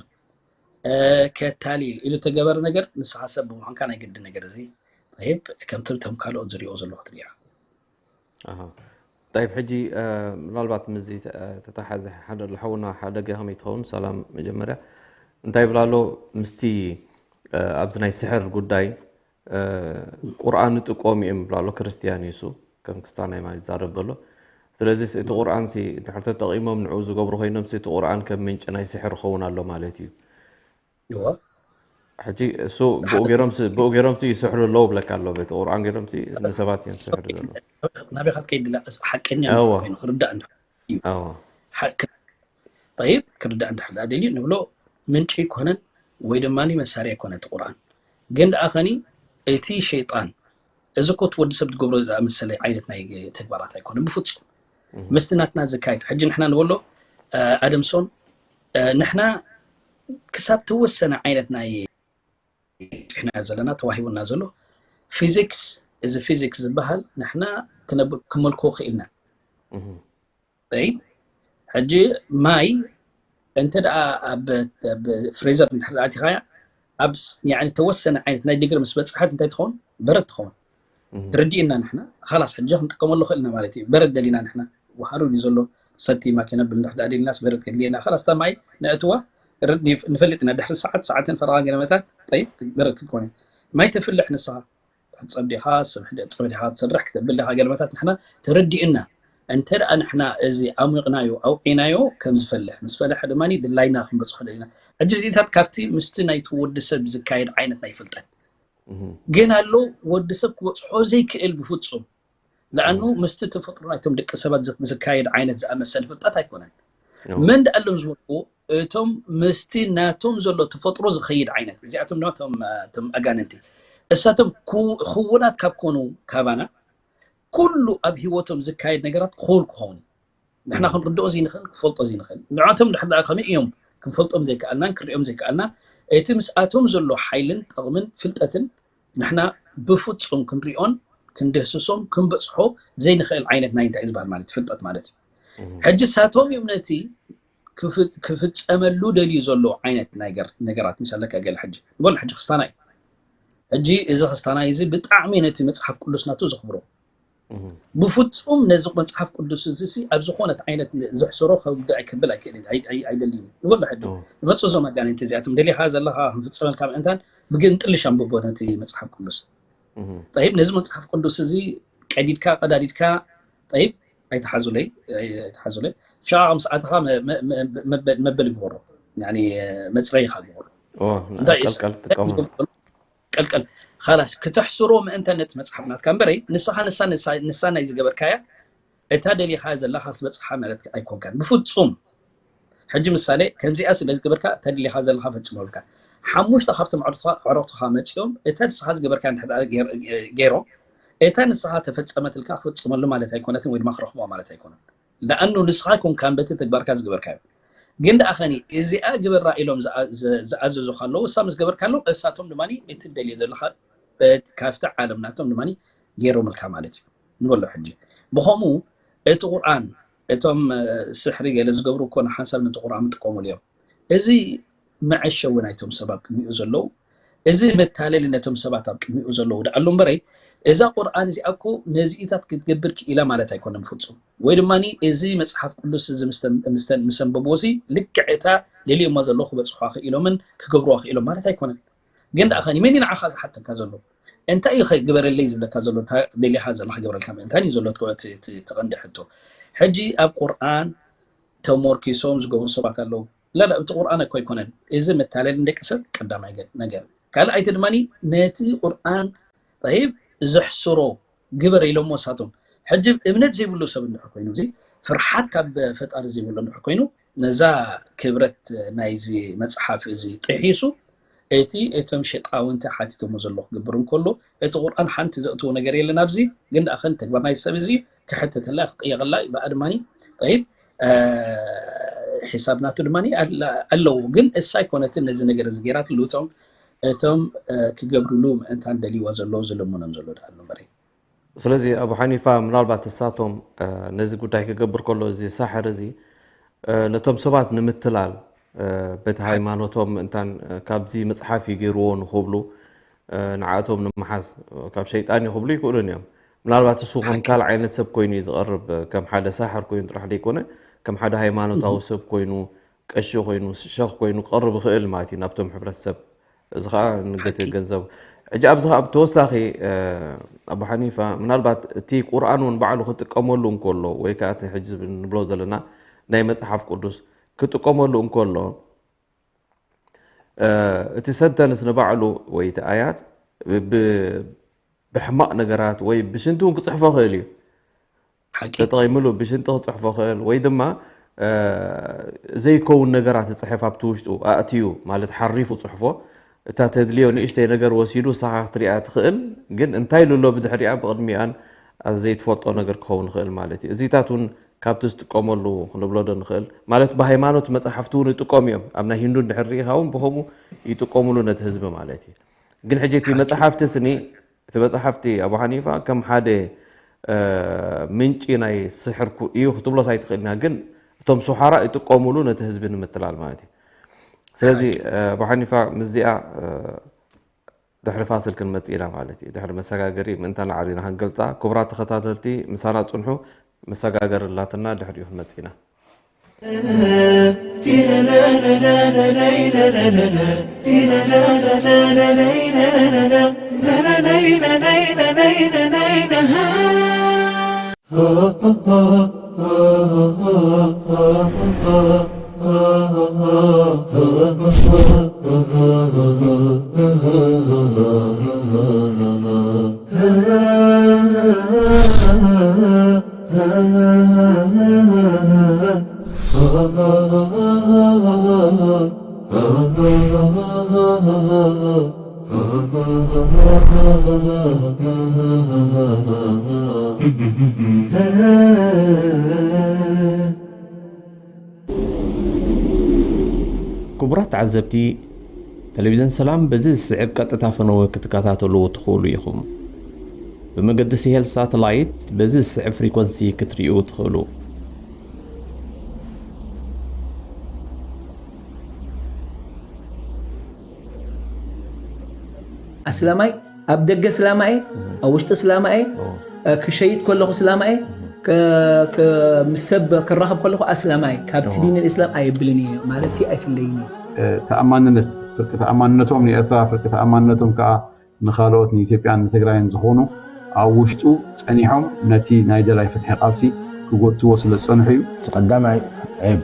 እ፣ ከታሊል ኢሉ ተገበረ ነገር፣ ንስኻ ሰብ ብምዃንካ ናይ ግድን ነገር እዚ፣ ጠይብ፣ ከምቲ እቶም ካልኦት ዝሪኦ ዘለኹ ትሪኦ። ኣሃ። ጠይብ፣ ሕጂ፣ እ፣ ምናልባት ምስዚ ተ-፣ ተተሓዘ ሓደ ኣሎ ሓውና ሓደ ገ ከመይ ትኸውን? ሰላም መጀመርያ። እንታይ ይብል ኣሎ? ምስቲ፣ እ፣ ኣብዚ ናይ ስሕር ጉዳይ፣ እ፣ ቁርኣን ይጥቀሙ እዮም ይብል ኣሎ። ክርስትያን እዩ እሱ፣ ከም ክስታናይ ማለት ይዛረብ ዘሎ። ስለዚ እቲ ቁርኣን ሲ እንድሕር ተጠቒሞም ንዕኡ ዝገብሩ ኮይኖም ሲ እቲ ቁርኣን ከም ምንጪ ናይ ስሕር ክኸውን ኣሎ ማለት እዩ። እወ። ሕጂ እሱ ብኡ ገይሮም ሲ፣ ብኡ ገይሮም ሲ ይስሕሩ ኣለዉ ብለካ ኣሎ። በቲ ቁርኣን ገይሮም ሲ ንሰባት እዮም ዝስሕሩ ዘለዉ። ናበይ ከትከይድ ኢላ፣ እሱ ሓቀኛ እወ። ኮይኑ ክርዳእ እንዳ እዩ። እወ። ሓ-፣ ክ-፣ ጠይብ፣ ክርዳእ እንድሕር ደኣ ደልዩ ንብሎ፣ ምንጪ ኣይኮነን ወይ ድማ መሳርያ ኣይኮነ እቲ ቁርኣን። ግን ደኣ ኸኒ እቲ ሸይጣን፣ እዚ እኮ እቲ ወዲ ሰብ ዝገብሮ ዝኣመሰለ ዓይነት ናይ ተግባራት ኣይኮነን ብፍጹም። እም። ምስቲ ናትና ዝካየድ፣ ሕጂ ንሕና ንበሎ፣ እ፣ ኣደምሶን፣ እ፣ ንሕና ክሳብ ተወሰነ ዓይነት ናይ ጽሕና ዘለና ተዋሂቡና ዘሎ ፊዚክስ፣ እዚ ፊዚክስ ዝበሃል ንሕና ክነብ-፣ ክመልኮ ክኢልና። እም። ጠይብ፣ ሕጂ ማይ እንተ ደኣ ኣብ፣ ኣብ ፍሬዘር እንድሕር ኣቲኻያ፣ ኣብ ስ-፣ ያኒ ተወሰነ ዓይነት ናይ ዲግሪ ምስ በጽሐት እንታይ ትኸውን? በረድ ትኸውን። ተረዲእና ንሕና ኻላስ ሕጂ ክንጥቀመሉ ክእልና ማለት እዩ። በረድ ደሊና ንሕና፣ ወሃሩን እዩ ዘሎ፣ ሰቲ ማኪና ብል እንድሕር ደኣ ደሊናስ በረድ ከድልየና፣ ኻላስ እታ ማይ ነእትዋ፣ ርድ-፣ ንፈልጥ ኢና፣ ድሕሪ ሰዓት፣ ሰዓትን ፈረቓ ገለመታት፣ ጠይብ፣ በረድ ክትኮን እዩ። ማይ ተፍልሕ ንስኻ፣ ክትጸብ ዲኻ፣ ጽብሒ ዲ-፣ ጽብሒ ዲኻ ትሰርሕ፣ ክተብል ዲኻ፣ ገለመታት ንሕና ተረዲእና። እንተ ደኣ ንሕና እዚ ኣሙቕናዮ፣ ኣውዒናዮ፣ ከም ዝፈልሕ፣ ምስ ፈለሐ ድማ ድላይና ክንበጽሖ ደሊና። ሕጂ እዚታት ካብቲ ምስቲ ናይቲ ወዲ ሰብ ዝካየድ ዓይነት ናይ ፍልጠት ግን ኣሎ፣ ወዲ ሰብ ክበጽሖ ዘይክእል ብፍጹም። ለኣኑ ምስቲ ተፈጥሮ ናይቶም ደቂ ሰባት ዝ-፣ ዝካየድ ዓይነት ዝኣመሰል ፍልጠት ኣይኮነን። መን ደኣሎም ዝበልኩ፣ እቶም ምስቲ ናቶም ዘሎ ተፈጥሮ ዝኸይድ ዓይነት፣ እዚኣቶም ድማ እቶም፣ እቶም ኣጋንንቲ። እሳቶም ክው-፣ ክውላት ካብ ኮኑ ካባና፣ ኩሉ ኣብ ህይወቶም ዝካየድ ነገራት ክውል ክኸውን እዩ። ንሕና ክንርድኦ ዘይንኽእል፣ ክፈልጦ ዘይንኽእል። ንዖቶም ድሕር ደኣ ከመይ እዮም ክንፈልጦም ዘይከኣልናን ክንሪኦም ዘይከኣልናን፣ እቲ ምስኣቶም ዘሎ ሓይልን ጠቕምን ፍልጠትን ንሕና ብፍጹም ክንሪኦን ክንድህስሶም ክንበጽሖ ዘይንኽእል ዓይነት ናይ እንታይ ዝበሃል ማለት ፍልጠት ማለት እዩ። ሕጂ ሳቶም እዮም ነቲ ክፍ-፣ ክፍጸመሉ ደልዩ ዘሎ ዓይነት ነገር፣ ነገራት ምስ ኣለካ ገለ ሕጂ ንበሎ ሕጂ ክስታና እዩ። ሕጂ እዚ ክስታና እዚ ብጣዕሚ ነቲ መጽሓፍ ቅዱስ ናቱ ዘኽብሮ። ብፍጹም ነዚ መጽሓፍ ቅዱስ እዚ ሲ ኣብ ዝኾነት ዓይነት ዘሕስሮ ከብዲ ኣይከብል ኣይክእልን፣ ኣይ-፣ ኣይ-፣ ኣይደልይን። ንበሎ ሕጂ ንመጽእ እዞም ኣጋንንቲ እዚኣቶም ደሊኻ ዘለኻ ክንፍጸመልካ ምእንታን ብግንጥልሽ ኣንብቦ ነቲ መጽሓፍ ቅዱስ። ጠይብ፣ ነዚ መጽሓፍ ቅዱስ እዚ ቀዲድካ፣ ቀዳዲድካ፣ ጠይብ፣ ኣይትሓዙለይ፣ ኣይትሓዙለይ። ሸዓ ምስ ኣተኻ መ-፣ መ-፣ መ-፣ መበ-፣ መበል ግበሮ። ያኒ፣ መጽረይኻ ግበሮ። ኦ፣ እንታይ እስ-፣ ቀልቀል ትጥቀመሉ። ቀልቀል። ኻላስ፣ ክተሕስሮ ምእንተ ነቲ መጽሓፍ ናትካ እምበረይ፣ ንስኻ፣ ንሳ፣ ንሳ፣ ንሳ ናይ ዝገበርካያ፣ እታ ደሊኻ ዘለኻ ክትበጽሓ ማለት ኣይኮንካን። ብፍጹም። ሕጂ ምሳሌ፣ ከምዚኣ ስለ ዝገበርካ፣ እታ ደሊኻ ዘለኻ ፈጽመልካ። ሓሙሽተ ካብቶም ኣዕሩኽትኻ፣ ኣዕሩኽትኻ መጺኦም፣ እታ ንስኻ ዝገበርካ እንድሕር ደኣ ገይር-፣ ገይሮም፣ እታ ንስኻ ተፈጸመትልካ ክፍጽመሉ ማለት ኣይኮነትን፣ ወይ ድማ ክረኽብዋ ማለት ኣይኮነን። ለኣኑ ንስኻ ኣይኮንካን በቲ ተግባርካ ዝገበርካዮ። ግን ደኣ ኸኒ፣ እዚኣ ግበራ ኢሎም ዝኣ-፣ ዝ-፣ ዝኣዘዙኻ ኣለዉ፣ እሳ ምስ ገበርካ ኣለዉ፣ እሳቶም ድማ እቲ ትደልዮ ዘለኻ፣ በቲ፣ ካብቲ ዓለም ናቶም ድማ ገይሮምልካ ማለት እዩ። ንበሎ ሕጂ። ብኸምኡ፣ እቲ ቁርኣን፣ እቶም፣ እ፣ ስሕሪ ገለ ዝገብሩ እኮ ንሓንሳብ ነቲ ቁርኣን ይጥቀሙሉ እዮም። እዚ መዐሸዊ ናይቶም ሰብ ኣብ ቅድሚኡ ዘለዉ፣ እዚ መታለሊ ነቶም ሰባት ኣብ ቅድሚኡ ዘለዉ ደኣ ኣሎ እምበረይ፣ እዛ ቁርኣን እዚኣ እኮ ነዚኢታት ክትገብር ክኢላ ማለት ኣይኮነን ፍጹም። ወይ ድማ እዚ መጽሓፍ ቅዱስ እዚ ምስተን-፣ ምስተን-፣ ምስ ኣንበብዎ ሲ ልክዕ እታ ደልዮማ ዘለዉ ክበጽሑዋ ክኢሎምን ክገብሩዋ ክኢሎም ማለት ኣይኮነን። ግን ደኣ ኸኒ መን እዩ ንዓኻ ዝሓተካ ዘሎ? እንታይ እዩ ኸ ግበረለይ ዝብለካ ዘሎ? እንታይ ደሊኻ ዘለኻ ክገብረልካ ምእንታን እዩ ዘሎ እቲ፣ እቲ፣ እቲ ቀንዲ ሕቶ። ሕጂ ኣብ ቁርኣን ተሞርኪሶም ዝገብሩ ሰባት ኣለዉ። ላላ፣ እቲ ቁርኣን እኮ ኣይኮነን። እዚ መታለሊ ንደቂ ሰብ ቀዳማይ ገ-፣ ነገር። ካልኣይቲ ድማ ነቲ ቁርኣን፣ ጠይብ፣ ዘሕስሮ ግበር ኢሎሞ እሳቶም። ሕጂ እምነት ዘይብሉ ሰብ እንድሕር ኮይኑ፣ እዚ ፍርሓት ካብ ፈጣሪ ዘይብሉ እንድሕር ኮይኑ፣ ነዛ ክብረት ናይዚ መጽሓፍ እዚ ጥሒሱ፣ እቲ እቶም ሸጣውንቲ ሓቲቶሞ ዘሎ ክገብር እንከሎ፣ እቲ ቁርኣን ሓንቲ ዘእትዎ ነገር የለን ኣብዚ። ግን ደኣ ኸን ተግባር ናይ ሰብ እዚ ክሕተተላ፣ ክጥየቐላ እዩ። ብኣ ድማኒ፣ ጠይብ፣ እ፣ ሒሳብ ናቱ ድማኒ ኣለ-፣ ኣለዎ። ግን እሳ ኣይኮነትን ነዚ ነገር እዚ ገይራትሉ፣ እቶም፣ እቶም፣ እ፣ ክገብርሉ ምእንታን ደልይዋ ዘለዉ ዝልምኖም ዘለዉ ደኣ ኣሎ እምበረይ። ስለዚ ኣቡ ሓኒፋ ምናልባት እሳቶም፣ እ፣ ነዚ ጉዳይ ክገብር ከሎ እዚ ሳሕር እዚ፣ እ፣ ነቶም ሰባት ንምትላል፣ እ፣ በቲ ሓቂ። ሃይማኖቶም ምእንታን፣ እ፣ ካብዚ መጽሓፍ እዩ ገይርዎ ንኽብሉ፣ እ፣ ንዓቶም ንምሓዝ፣ እ፣ ካብ ሸይጣን እዩ ክብሉ ይኽእሉን እዮም። ምናልባት እሱ ከም ሓቂ። ካልእ ዓይነት ሰብ ኮይኑ እዩ ዝቐርብ፣ እ፣ ከም ሓደ ሳሕር ኮይኑ ጥራሕ ዘይኮነ፣ ከም ሓደ ሃይማኖታዊ እህ። ሰብ ኮይኑ፣ ቀሺ ኮይኑ፣ ሸኽ ኮይኑ ክቐርብ ይኽእል ማለት እዩ ናብቶም ሕብረተሰብ። እዚ ኸዓ ንገቲ ሓቂ። ገንዘብ። ሕጂ ኣብዚ ኸዓ ብተወሳኺ፣ እ፣ ኣቡ ሓኒፋ፣ ምናልባት እቲ ቁርኣን እውን ባዕሉ ክጥቀመሉ እንከሎ፣ ወይ ከዓ እቲ ሕጂ ንብሎ ዘለና ናይ መጽሓፍ ቅዱስ ክጥቀመሉ እንከሎ፣ እ፣ እቲ ሰንተንስ ንባዕሉ ወይ እቲ ኣያት ብ-፣ ብሕማቕ ነገራት ወይ ብሽንቲ እውን ክጽሕፎ ይኽእል እዩ። ሓቂ። ተጠቒምሉ ብሽንቲ ክጽሕፎ ይኽእል ወይ ድማ፣ እ፣ ዘይከውን ነገራት ዝጽሕፍ ኣብቲ ውሽጡ ኣእትዩ፣ ማለት ሓሪፉ ጽሕፎ። እታ ተድልዮ ንእሽተይ ነገር ወሲዱ ንስኻ ክትሪኣ ትኽእል፣ ግን እንታይ ኢሉ ኣሎ ብድሕሪኣ ብቕድሚኣን ዘይትፈልጦ ነገር ክኸውን ይኽእል ማለት እዩ። እዚታት እውን ካብቲ ዝጥቀመሉ ክንብሎ ዶ ንኽእል? ማለት ብሃይማኖት መጻሕፍቲ እውን ይጥቀሙ እዮም። ኣብ ናይ ሂንዱ እንድሕር ርኢኻ እውን ብኸምኡ ይጥቀሙሉ ነቲ ህዝቢ ማለት እዩ። ግን ሕጂ እቲ ሓቂ። መጻሕፍቲ ስኒ፣ እቲ መጻሕፍቲ ኣቡ ሓኒፋ ከም ሓደ፣ እ፣ ምንጪ ናይ ስሕር ኩ-፣ እዩ ክትብሎስ ኣይትኽእልና። ግን እቶም ሱሓራ ይጥቀሙሉ ነቲ ህዝቢ ንምትላል ማለት እዩ። ስለዚ፣ ሓቂ። እ፣ ኣቡ ሓኒፋ ምስዚኣ፣ እ፣ ድሕሪ ፋሲል ክንመጽእ ኢና ማለት እዩ። ድሕሪ መሰጋገሪ ምእንታና ዓሪና ክንገልጻ። ክቡራት ተኸታተልቲ፣ ምሳና ጽንሑ። መሰጋገሪ ኣላትና፣ ድሕሪኡ ክንመጽእ ኢና። ክቡራት ተዓዘብቲ፣ ቴሌቪዝን ሰላም በዚ ዝስዕብ ቀጥታ ፈነወ ክትከታተልዎ ትኽእሉ ኢኹም። ብመገዲ ሲሄል ሳተላይት በዚ ዝስዕብ ፍሪኮንሲ ክትርእዩ ትኽእሉ። ኣስላማይ ኣብ ደገ ስላማኤ፣ ኣብ ውሽጢ ስላማኤ፣ ክሸይጥ ከለኹ ስላማኤ፣ ምስ ሰብ ክራኸብ ከለኹ ኣስላማይ፣ ካብቲ ዲን ልእስላም ኣየብልን እየ ማለት ሲ ኣይፍለይን እዩ። ተኣማንነት፣ ፍርቂ ተኣማንነቶም ንኤርትራ፣ ፍርቂ ተኣማንነቶም ከዓ ንኻልኦት ንኢትዮጵያን ንትግራይን ዝኾኑ ኣብ ውሽጡ ጸኒሖም ነቲ ናይ ደላይ ፍትሒ ቃልሲ ክጎትዎ ስለ ዝጸንሑ እዩ። እቲ ቀዳማይ ዔብ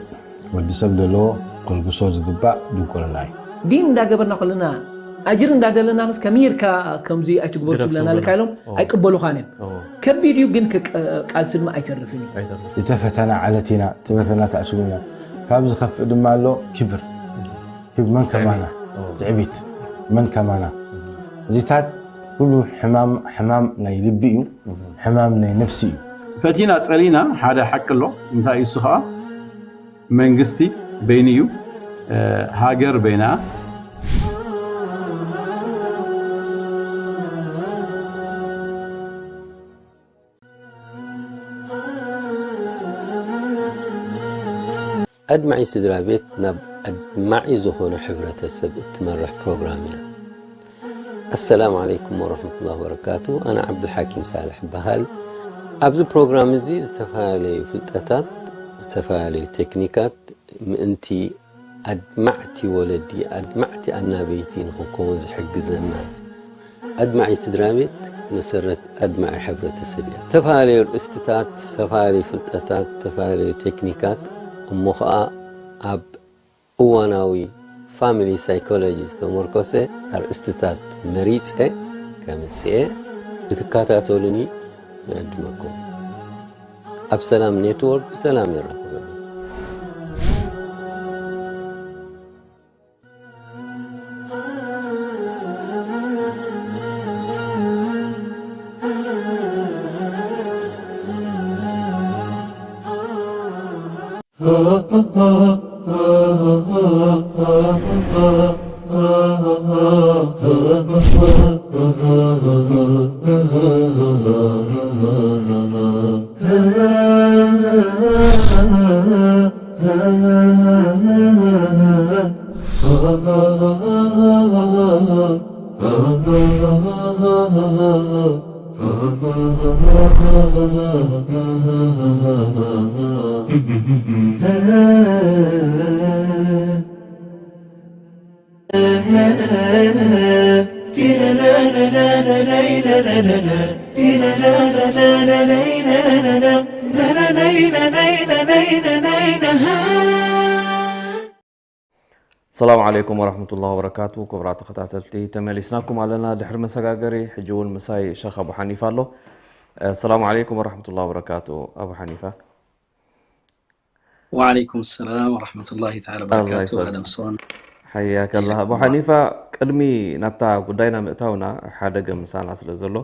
ወዲ ሰብ ዘለዎ ከልግሶ ዝግባእ ድንቁርና እዩ። ዲን እንዳገበርና ከለና ኣጅር እንዳደለናስ ከመይ ኢልካ ከምዚ ኣይትግበሩ ግደፍ ትብለና ኣለካ ትብለና። ኢሎም ኦ። ኣይቅበሉኻን እዮም። ኦ። ከቢድ እዩ ግን ክቅ- ቃልሲ ድማ ኣይተርፍን እዩ። ኣይተርፍን። ዝተፈተና ዓለት ኢና፣ ዝተፈተና ታዕስቡ ኢና። ካብ ዝኸፍእ ድማ ኣሎ ክብር። ክብ መን ከማና? ትዕቢት። ኦ። ትዕቢት መን ከማና? እዚታት ኩሉ ሕማም ሕማም ናይ ልቢ እዩ፣ ሕማም ናይ ነፍሲ እዩ። ፈቲና ጸሊና ሓደ ሓቂ ኣሎ። እንታይ እዩ እሱ ኸዓ? መንግስቲ በይኑ እዩ፣ ሃገር በይና። ኣድማዒ ስድራ ቤት ናብ ኣድማዒ ዝኾነ ሕብረተሰብ እትመርሕ ፕሮግራም እያ። ኣሰላሙ ዓለይኩም ወረሕመቱላሂ ወበረካቱ። ኣነ ዓብዱልሓኪም ሳልሕ እበሃል። ኣብዚ ፕሮግራም እዚ ዝተፈላለዩ ፍልጠታት፣ ዝተፈላለዩ ቴክኒካት ምእንቲ ኣድማዕቲ ወለዲ፣ ኣድማዕቲ ኣናበይቲ ንኽንከውን ዝሕግዘና። ኣድማዒ ስድራ ቤት መሰረት ኣድማዒ ሕብረተሰብ እያ። ዝተፈላለዩ ኣርእስትታት፣ ዝተፈላለዩ ፍልጠታት፣ ዝተፈላለዩ ቴክኒካት እሞ ኸዓ ኣብ እዋናዊ ፋሚሊ ሳይኮሎጂ ዝተመርኮሰ ኣርእስትታት መሪጸ ከምጽኤ ክትከታተሉኒ ንዕድመኩም። ኣብ ሰላም ኔትወርክ ብሰላም የራኽበና። ሰላም ዓለይኩም ወረሕመቱላሂ ወበረካቱ። ክቡራት ተኸታተልቲ፣ ተመሊስናኩም ኣለና ድሕሪ መሰጋገሪ። ሕጂ እውን ምሳይ ሸኽ ኣቡ ሓኒፋ ኣሎ። እ፣ ሰላም ዓለይኩም ወረሕመቱላሂ ወበረካቱ። ኣቡ ሓኒፋ። ወዓለይኩም ሰላም ወረሕመቱላሂ ተዓላ ኣላህ ወበረካቱ። ይሰልም። ኣደም ሶን። ሓያከ ኣላህ። ኣቡ ሓኒፋ፣ ቅድሚ ናብታ ጉዳይና ምእታውና፣ ሓደ ገም ምሳና ስለ ዘሎ፣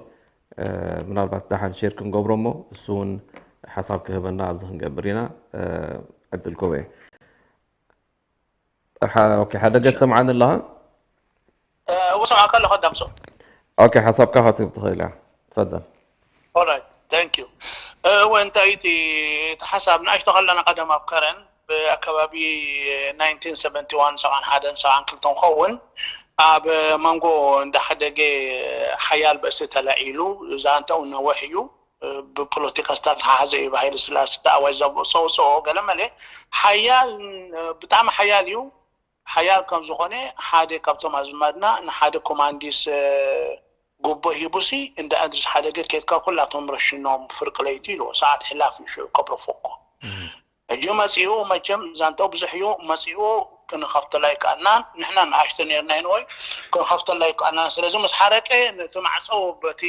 እ፣ ምናልባት ደሓን ሼር ክንገብሮ እሞ፣ እሱ እውን ሓሳብ ክህበና ኣብዚ ክንገብር ኢና። እ፣ ዕድል ክህቦ እየ። ሓ-፣ ኦኬ፣ ሓደ ገጽ ሰምዓኒ ኣለኻ? እ፣ እወ፣ ሰምዓካ ኣለኹ ኣዳምሶ። ኦኬ፣ ሓሳብካ ክትህብ ትኽእል ኢኻ። ትፈደል። ኦራይት፣ ታንክ ዩ። እ፣ እወ፣ እንታይ እቲ፣ እቲ ሓሳብ ንኣሽቶ ከለና ቀደም ኣብ ከረን፣ ብኣከባቢ ናይንቲን ሰቨንቲ ዋን፣ ሰብዓን ሓደን፣ ሰብዓን ክልተን ክኸውን፣ ኣብ መንጎ እንዳ ሓደገ ሓያል ብእሲ ተላዒሉ፣ ዛንታኡ ነውሕ እዩ። ብፖለቲካ ዝተተሓሓዘ እዩ። ብሃይለ ስላሴ ኣዋጅ ዘውፀኦ ገለመለ ሓያል፣ ብጣዕሚ ሓያል እዩ። ሓያል ከም ዝኾነ ሓደ ካብቶም ኣዝማድና ንሓደ ኮማንዲስ ጉቦ ሂቡሲ እንዳ እድሪስ ሓደገ ኬድካ ኩላቶም ረሽኖም ፍርቂ ለይቲ ኢልዎ። ሰዓት ሕላፍ እዩ ሽዑ ከብረፎኮ። ሕጂ መፂኡ መቸም ዛንታው ብዙሕ እዩ። መፂኡ ክንኸፍተላ ይከኣልናን ንሕና ንኣሽተ ነርና ይንወይ ክንኸፍተላ ይከኣልናን። ስለዚ ምስ ሓረቀ ነቲ ማዕፀው በቲ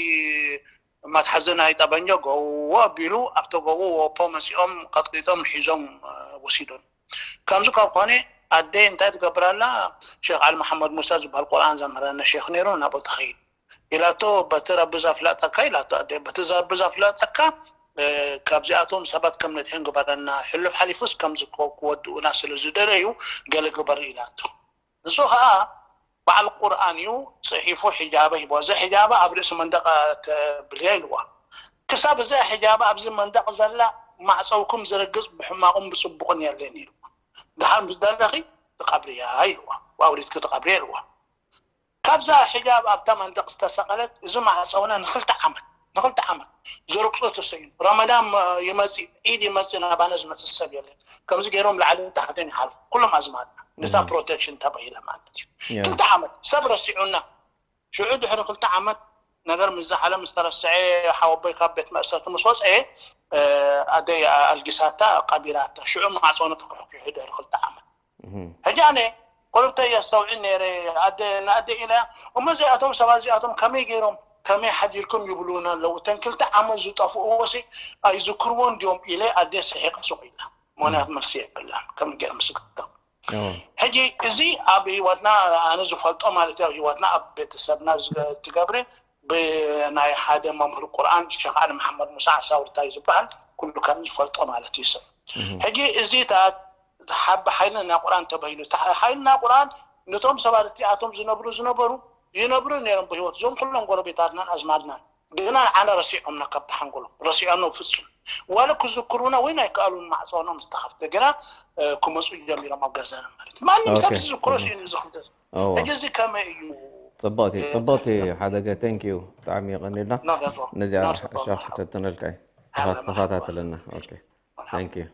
መትሓዚ ናይ ጠበንጆ ጎዎ ኣቢሉ ኣብቲ ጎቦ ወፖ መፂኦም ቀጥቂጦም ሒዞም ወሲዶም። ከምዚ ካብ ኮነ ኣደ እንታይ ትገብር ኣላ? ሸኽ ዓሊ መሓመድ ሙሳ ዝበሃል ቁርኣን ዘምህረና ሸኽ ነይሩ ናብኡ ትኸይድ ኢላቶ። በቲ ረቢ ዘፍለጠካ ኢላቶ ኣደ በቲ ረቢ ዘፍለጠካ ካብዚኣቶም ሰባት ከም ነድሕን ግበረና፣ ሕሉፍ ሓሊፉስ ከምዚ ክወድኡና ስለ ዝደለዩ ገለ ግበር ኢላቶ። ንሱ ከዓ በዓል ቁርኣን እዩ ፅሒፉ ሕጃበ ሂቦ። እዚ ሕጃበ ኣብ ርእሲ መንደቅ ተብልያ ኢልዋ። ክሳብ እዛ ሕጃበ ኣብዚ መንደቅ ዘላ ማዕፀውኩም ዝረግፅ ብሕማቁን ብፅቡቅን የለን ኢልዋ። ድሓር ምስ ደለኺ ትቀብርያ ኢልዋ። ኣውሪድኪ ትቀብርያ ኢልዋ። ካብዛ ሕጃብ ኣብታ መንደቅ ዝተሰቐለት እዚ ማዕፀውና ንክልተ ዓመት ንክልተ ዓመት ዝርግፁ ተሰይኑ። ረመዳን ይመፅእ፣ ዒድ ይመፅእ፣ ናባና ዝመፅእ ሰብ የለን። ከምዚ ገይሮም ላዕልን ታሕትን ይሓልፉ ኩሎም ኣዝማድና። ነታ ፕሮቴክሽን ተባሂለ ማለት እዩ። ክልተ ዓመት ሰብ ረሲዑና። ሽዑ ድሕሪ ክልተ ዓመት ነገር ምስ ዝሓለ ምስ ተረስዐ ሓወቦይ ካብ ቤት መእሰርቲ ምስ ወፀ ኣደይ ኣልጊሳታ ቀቢራታ። ሽዑ ማዕፀውና ተኩሕኪሑ ድሕሪ ክልተ ዓመት። ሕጂ ኣነ ቁሩብተይ የስተውዕል ነይረ። ኣደ ንኣደ ኢለ እሞ እዚኣቶም ሰባት እዚኣቶም ከመይ ገይሮም ከመይ ሓዲርኩም ይብሉና ኣለዉ። እተን ክልተ ዓመት ዝጠፍእዎ ሲ ኣይዝክርዎ እንዲዮም ኢለ ኣደ ስሒቐ ሱቕ ኢላ። ምክንያቱ መልሲ የብላን ከም ገይረ ምስክታ። ሕጂ እዚ ኣብ ህይወትና ኣነ ዝፈልጦ ማለት ኣብ ህይወትና ኣብ ቤተሰብና ትገብሪ ብናይ ሓደ መምህር ቁርኣን ሸኽ ዓሊ መሓመድ ሙሳ ዓሳውርታ እዩ ዝበሃል። ኩሉ ከም ዝፈልጦ ማለት እዩ ሰብ። ሕጂ እዚታት ሓቢ ሓይልና ቁርኣን ተባሂሉ። ሓይልና ቁርኣን ነቶም ሰባት እቲኣቶም ዝነብሩ ዝነበሩ ይነብሩ ነይሮም ብህይወት። እዞም ኩሎም ጎረቤታትናን ኣዝማድናን ግና ንዓና ረሲዖምና ካብቲ ሓንጎሎም ረሲዖም ፍጹም ዋለ ክዝክሩና ወይ ናይ ከኣሉን ማዕፀኖም ዝተኸፍተ ግና ክመፁ ጀሚሮም ኣብ ገዛና ማለት እዩ። ማንም ሰብ ዝዝክሮ ሲኑ ዝኽፍተ ሕጂ እዚ ከመይ እዩ? ፅብቕቲ ፅብቕቲ ሓደገ። Thank you ብጣዕሚ የቐኒልና። ነዚኣ ሻርክ ተትነልካ እዩ ተኸታተለና። Thank you።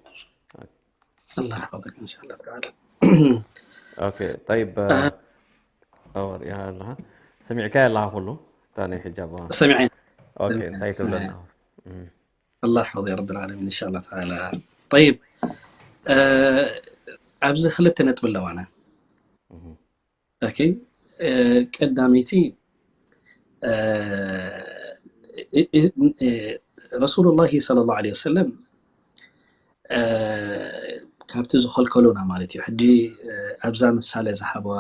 الله يحفظك إن شاء الله تعالى. Okay طيب. ኣለኻ ሰሚዕካ ኣለኻ ኩሉ እታ ናይ ሕጃብ ሰሚዐ። Okay እንታይ ትብለና? الله يحفظ يا رب العالمين إن شاء الله تعالى. طيب ኣብዚ ክልተ ነጥቢ ኣለዋና። Okay ቀዳመይቲ ረሱሉላሂ ሰለላሁ ዐለይሂ ወሰለም ካብቲ ዝኸልከሉና ማለት እዩ። ሕጂ ኣብዛ ምሳሌ ዝሃበዋ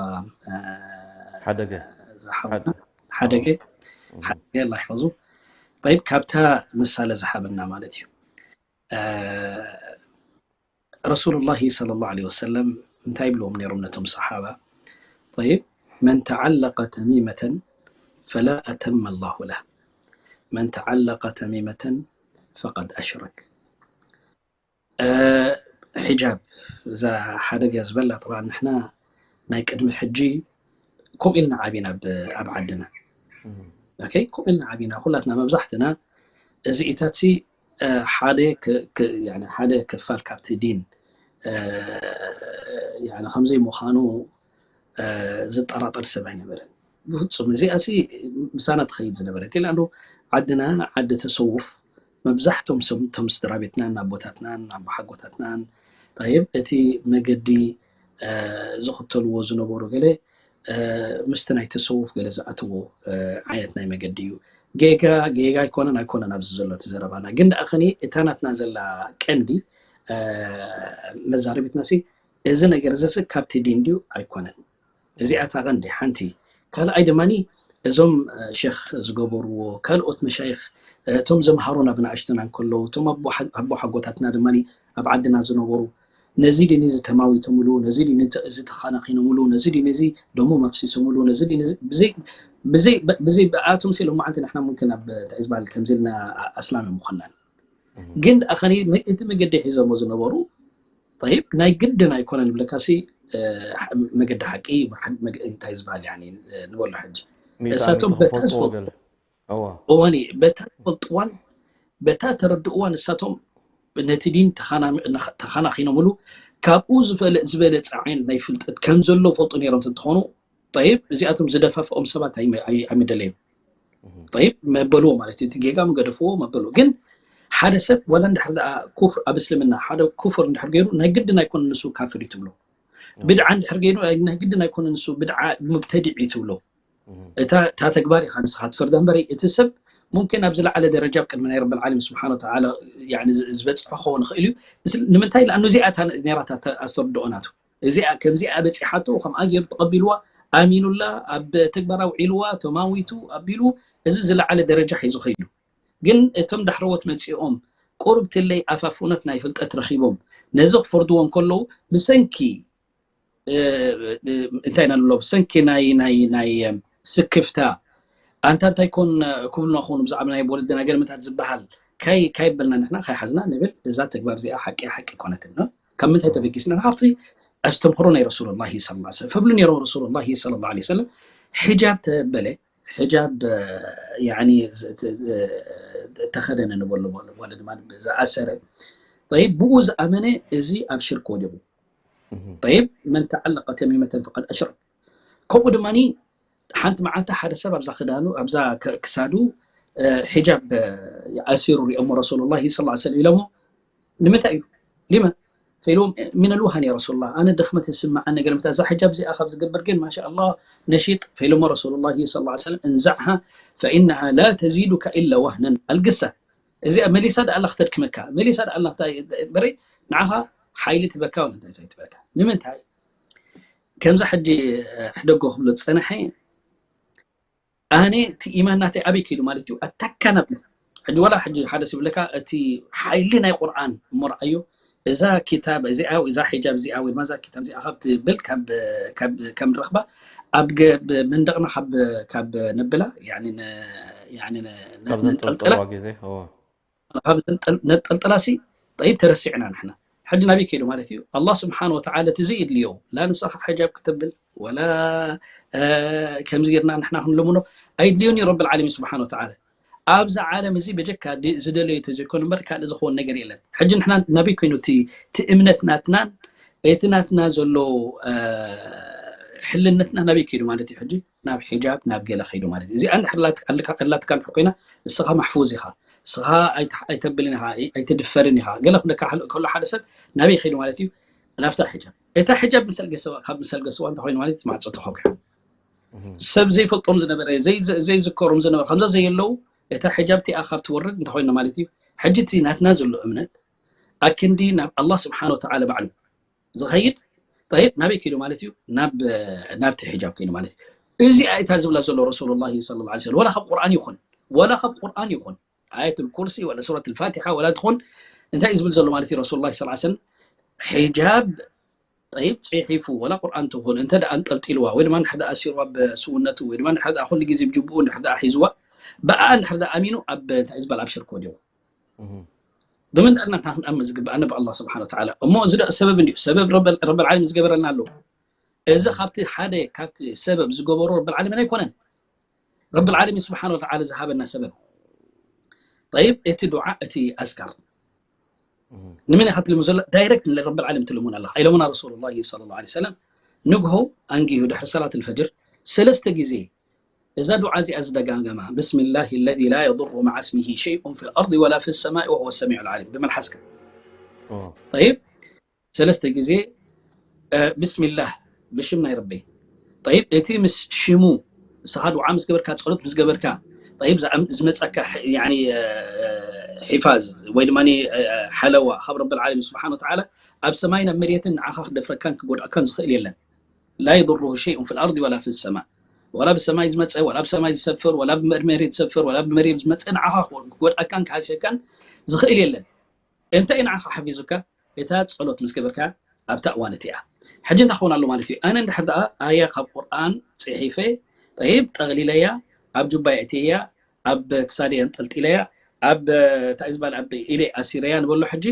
ሓደገ ዝሃበዋ ሓደገ ሓደገ ኣላህ ይሕፈዙ። ጠይብ ካብታ ምሳሌ ዝሃበና ማለት እዩ። ረሱሉላሂ ሰለላሁ ዐለይሂ ወሰለም እንታይ ይብልዎም ነይሮም ነቶም ሰሓባ? ጠይብ መን ተዓለቀ ተሚመተን ፈላ አተመ ላሁ ለህ መን ተዓለቀ ተሚመተን ፈቀድ አሽረክ። ሕጃብ እዛ ሓደገ ዝበላ ጥባን ንሕና ናይ ቅድሚ ሕጂ ከምኡ ኢልና ዓቢና ኣብ ዓድና ከምኡ ኢልና ዓቢና ኩላትና መብዛሕትና እዚ ኢታት ሓደ ሓደ ክፋል ካብቲ ዲን ከምዘይ ምዃኑ ዝጠራጠር ሰብ ኣይነበረን ብፍፁም። እዚኣ ሲ ምሳና ትኸይድ ዝነበረት ኢላ ዓድና ዓዲ ተሰውፍ መብዛሕቶም ቶም ስድራ ቤትናን ኣቦታትናን ኣቦሓጎታትናን ይብ እቲ መገዲ ዝኽተልዎ ዝነበሩ ገለ ምስቲ ናይ ተሰውፍ ገለ ዝኣትዎ ዓይነት ናይ መገዲ እዩ። ጌጋ ጌጋ ኣይኮነን ኣይኮነን ኣብዚ ዘሎ እቲ ዘረባና ግን ደኣ ከኒ እታ ናትና ዘላ ቀንዲ መዛረቢትና ሲ እዚ ነገር እዚ ሲ ካብቲ ዲን ድዩ ኣይኮነን? እዚኣ እታ ቀንዲ ሓንቲ። ካልኣይ ድማ እዞም ሸኽ ዝገበርዎ ካልኦት መሻይኽ እቶም ዘምሃሩና ብንኣሽቱና እንከለዉ እቶም ኣቦ ሓጎታትና ድማ ኣብ ዓድና ዝነበሩ ነዚ ድን እዚ ተማዊቶምሉ ነዚ ድን እዚ ተኻናኺኖምሉ ነዚ ድን እዚ ደሞም ኣፍሲሶምሉ ነዚ ድን እዚ ብዘይ ብዘይ ብኣቶም ሲ ሎማዓንቲ ንሕና ሙምክን ኣብ እንታይ ዝበሃል ከምዚ ኢልና ኣስላም ምኾናን ግን ደኣ ከኒ እቲ መገዲ ሒዞሞ ዝነበሩ ጠይብ ናይ ግድን ኣይኮነን ይብለካ ሲ መገዲ ሓቂ እንታይ ዝበሃል ንበሎ ሕጂ እሳቶም በታ ዝፈልጥዎ ገለ እዋን በታ ዝፈልጥዋን በታ ተረድእዋን እሳቶም ነቲ ዲን ተኻናኺኖምሉ ካብኡ ዝበለፀ ዓይነት ናይ ፍልጠት ከም ዘሎ ፈልጡ ነይሮም እንትኾኑ ጠይብ እዚኣቶም ዝደፋፍኦም ሰባት ኣይምደለዮም ጠይብ መበልዎ ማለት እቲ ጌጋ ምገደፍዎ መበልዎ ግን ሓደ ሰብ ወላ እንድሕር ደኣ ኩፍር ኣብ እስልምና ሓደ ኩፍር እንድሕር ገይሩ ናይ ግድን ኣይኮነ ንሱ ካፍር እዩ ትብሎ ብድዓ እንድሕር ገይሩ ናይ ግድን ኣይኮነ ንሱ ብድዓ ሙብተዲዕ እዩ ትብሎ እታ ተግባር ኢኻ ንስኻ ትፈርዳ እምበሪ እቲ ሰብ ሙምኪን ኣብ ዝለዓለ ደረጃ ኣብ ቅድሚ ናይ ረብ ዓለም ስብሓን ወተዓላ ዝበፅሐ ክኸውን ይኽእል እዩ ንምንታይ ለኣኑ እዚኣ ነራታ ኣስተርድኦ ናቱ እዚኣ ከምዚኣ በፂሓቶ ከምኣ ገይሩ ተቐቢልዋ ኣሚኑላ ኣብ ተግባር ኣውዒልዋ ተማዊቱ ኣቢሉ እዚ ዝለዓለ ደረጃ ሒዙ ከይዱ ግን እቶም ዳሕረዎት መፂኦም ቁሩብ ትለይ ኣፋፍነት ናይ ፍልጠት ረኺቦም ነዚ ክፈርድዎ እንከለዉ ብሰንኪ እንታይ ኢና ንብሎ ብሰንኪ ናይ ናይ ናይ ስክፍታ ኣንታ እንታይ ኮን ክብሉና ክኾኑ ብዛዕባ ናይ ወለድና ገለመታት ዝበሃል ካይ ካይ በልና ንሕና ካይ ሓዝና ንብል እዛ ተግባር እዚኣ ሓቂ ሓቂ ኮነትን ካብ ምንታይ ተበጊስና ካብቲ ኣስተምህሮ ናይ ረሱሉላሂ ሰለላሁ ዐለይሂ ወሰለም ፈብሉ ነይሮም ረሱሉላሂ ሰለላሁ ዐለይሂ ወሰለም ሒጃብ ተበለ ሒጃብ ያኒ ተኸደነ ንበሎ ወለ ድማ ዝኣሰረ طيب ብኡ ዝኣመነ እዚ ኣብ ሽርክ ወዲቑ طيب من تعلق تميمة فقد أشرك ከምኡ ድማ ሓንቲ መዓልቲ ሓደ ሰብ ኣብዛ ክዳኑ ኣብዛ ክሳዱ ሒጃብ ኣሲሩ ሪኦሞ ረሱሉላሂ ሰለላሁ ዐለይሂ ወሰለም ኢሎሞ ንምንታይ እዩ ሊመ ፈኢልዎም ሚነል ወሃን ያ ረሱሉላህ ኣነ ድኽመት ይስምዓኒ ገለ ምታ እዛ ሕጃብ እዚኣ ካብ ዝገብር ግን ማሻ ኣላህ ነሺጥ ፈኢልሞ ረሱሉላሂ ሰለላሁ ዐለይሂ ወሰለም እንዛዕሃ ፈኢነሃ ላ ተዚዱካ ኢላ ወህነን ኣልግሳ እዚኣ መሊሳ ደኣ ኣላ ክተድክመካ መሊሳ ደኣ ኣላ እንታይ በረይ ንዓኻ ሓይሊ ትበካ ወላ እንታይ ትበካ ንምንታይ ከምዛ ሕጂ ሕደጎ ክብሎ ዝፀንሐ ኣነ እቲ ኢማን ናተይ ኣበይ ከይዱ ማለት እዩ ኣታካናብ ሕጂ ዋላ ሕጂ ሓደ ሲብለካ እቲ ሓይሊ ናይ ቁርኣን እሞ ረኣዮ እዛ ኪታብ እዚኣ እዛ ሒጃብ እዚኣ ወይ ድማ እዛ ኪታብ እዚኣ ካብ ትብል ካብ ንረኽባ ኣብ መንደቕና ካብ ነብላ ነንጠልጥላ ግዜ ነጠልጥላ ሲ ጠይብ ተረሲዕና ንሕና ሕጂ ናበይ ከይዱ ማለት እዩ ኣላህ ስብሓን ወተዓላ እቲ ዘይድልዮ ላ ንስኻ ሕጃብ ክትብል ወላ ከምዚ ጌርና ንሕና ክንልምኖ ኣይድልዮን እዩ ረቢ ዓለሚን ስብሓን ወተዓላ ኣብዚ ዓለም እዚ በጀካ ዝደለዮ ተዘይኮኑ እምበር ካልእ ዝኸውን ነገር የለን ሕጂ ንሕና ናበይ ኮይኑ እቲ እምነት ናትናን እቲ ናትና ዘሎ ሕልነትና ናበይ ከይዱ ማለት እዩ ሕጂ ናብ ሒጃብ ናብ ገለ ከይዱ ማለት እዩ እዚኣ እንድሕር ኣላትካ እንድሕር ኮይና እስኻ ማሕፉዝ ኢኻ እስኻ ኣይተብልን ኢኻ ኣይትድፈርን ኢኻ ገለ ክብለካ ከሎ ሓደ ሰብ ናበይ ከይዱ ማለት እዩ ናብታ ሕጃብ እታ ሕጃብ ምሰል ገሰዋ ካብ ምሰል ገሰዋ እንታይ ኮይኑ ማለት ማዕፆ ተኸብኪ ሰብ ዘይፈልጦም ዝነበረ ዘይዝከሮም ዝነበረ ከምዛ ዘየለው እታ ሕጃብ እቲኣ ካብ ትወርድ እንታይ ኮይኑ ማለት እዩ ሕጂ እቲ ናትና ዘሎ እምነት ኣክንዲ ናብ ኣላህ ስብሓን ወተዓላ ባዕሉ ዝኸይድ ጠይብ ናበይ ከይዱ ማለት እዩ ናብቲ ሕጃብ ከይዱ ማለት እዩ እዚኣ እታ ዝብላ ዘሎ ረሱሉላሂ ሰለላሁ ዐለይሂ ወሰለም ወላ ካብ ቁርኣን ይኹን ወላ ካብ ቁርኣን ይኹን ኣየት ኩርሲ ወላ ሱረት ልፋቲሓ ወላ ትኹን እንታይ እዩ ዝብል ዘሎ ማለት እዩ ረሱሉላሂ ሰለላሁ ዐለይሂ ወሰለም ሕጃብ ጠይብ ፅሒፉ ወላ ቁርኣን ትኹን እንተ ደኣ ኣንጠልጢልዋ ወይ ድማ እንድሕር ደኣ ኣሲርዋ ብስውነቱ ወይ ድማ እንድሕር ደኣ ኩሉ ግዜ ብጅብኡ እንድሕር ደኣ ሒዝዋ ብኣ እንድሕር ደኣ ኣሚኑ ኣብ እንታይ እዩ ዝበሃል ኣብ ሽርክ ወዲቑ ብምንታይ ኢና ንሕና ክንኣምን ዝግብኣና ብኣላህ ስብሓን ወተዓላ እሞ እዚ ደኣ ሰበብ እንድዩ ሰበብ ረቢ ዓለሚን ዝገበረልና ኣለዉ እዚ ካብቲ ሓደ ካብቲ ሰበብ ዝገበሮ ረቢ ዓለሚን ኣይኮነን ረቢ ዓለሚን ስብሓን ወተዓላ ዝሃበና ሰበብ ጠይብ እቲ ዱዓ እቲ ኣስካር ንመን ኢኻ ትልምን ዘሎ ዳይረክት ንረቢ ዓለም ትልሙን ኣለኻ ኢሎምና ረሱሉላሂ ሰለላሁ ዐለይሂ ወሰለም ንግሆ ኣንጊሁ ድሕሪ ሰላት ልፈጅር ሰለስተ ግዜ እዛ ዱዓ እዚኣ ዝደጋገማ ብስሚላሂ ለዚ ላ የضሩ መዓ ስሚሂ ሸይኡን ፊ ልኣርድ ወላ ፊ ሰማኢ ወሁወ ሰሚዑ ልዓሊም ብምልሓስካ ጠይብ ሰለስተ ግዜ ብስሚላህ ብሽም ናይ ረበይ ጠይብ እቲ ምስ ሽሙ ንስኻ ድዓ ምስ ገበርካ ፀሎት ምስ ገበርካ ጠይብ ዝመፀካ ሒፋዝ ወይ ድማ ሓለዋ ካብ ረቢ ዓለሚን ስብሓን ወተዓላ ኣብ ሰማይን ኣብ መሬትን ንዓኻ ክደፍረካን ክጎድኣካን ዝኽእል የለን ላ የضሩሁ ሸይኡን ፊ ልኣርድ ወላ ፊ ሰማ ወላ ብሰማይ ዝመፀ ወላ ብሰማይ ዝሰፍር ወላ ብመሬት ዝሰፍር ወላ ብመሬት ዝመፀ ንዓኻ ክጎድኣካን ክሃስየካን ዝኽእል የለን እንተ እዩ ንዓኻ ሓፊዙካ እታ ፀሎት ምስ ገበርካ ኣብታ እዋን እቲኣ ሕጂ እንታይ ክኸውን ኣሎ ማለት እዩ ኣነ እንድሕር ደኣ ኣያ ካብ ቁርኣን ፅሒፈ ጠይብ ጠቕሊለያ ኣብ ጁባይ እትያ ኣብ ክሳደይ ኣንጠልጢለያ ኣብ እንታይ ዝበሃል ኣብ ኢለይ ኣሲረያ ንበሎ ሕጂ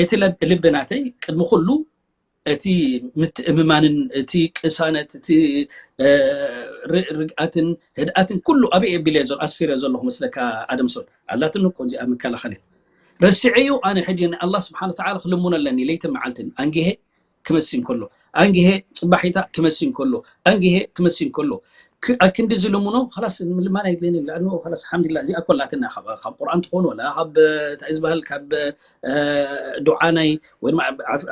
እቲ ልቢ ናተይ ቅድሚ ኩሉ እቲ ምትእምማንን እቲ ቅሳነት እቲ ርግኣትን ህድኣትን ኩሉ ኣበይ ኣቢለ ኣስፊረ ዘለኹ መስለካ? ኣደምሶን ኣላትኒ እኮ እዚኣ መከላኸሊት። ረሲዐዩ ኣነ ሕጂ ንኣላህ ስብሓን ወተዓላ ክልምኖ ኣለኒ ለይትን መዓልትን። ኣንጊሄ ክመሲ እንከሎ፣ ኣንጊሄ ፅባሒታ ክመሲ እንከሎ፣ ኣንጊሄ ክመሲ እንከሎ፣ ኣብ ክንዲ ዝልምኖ ላስ ምልማን ኣይድለኒ። ላኣኑ ላስ ሓምድላ እዚኣ ኮላትና ካብ ቁርኣን ትኾኑ ወላ ካብ እንታይ ዝበሃል ካብ ዱዓ ናይ ወይ ድማ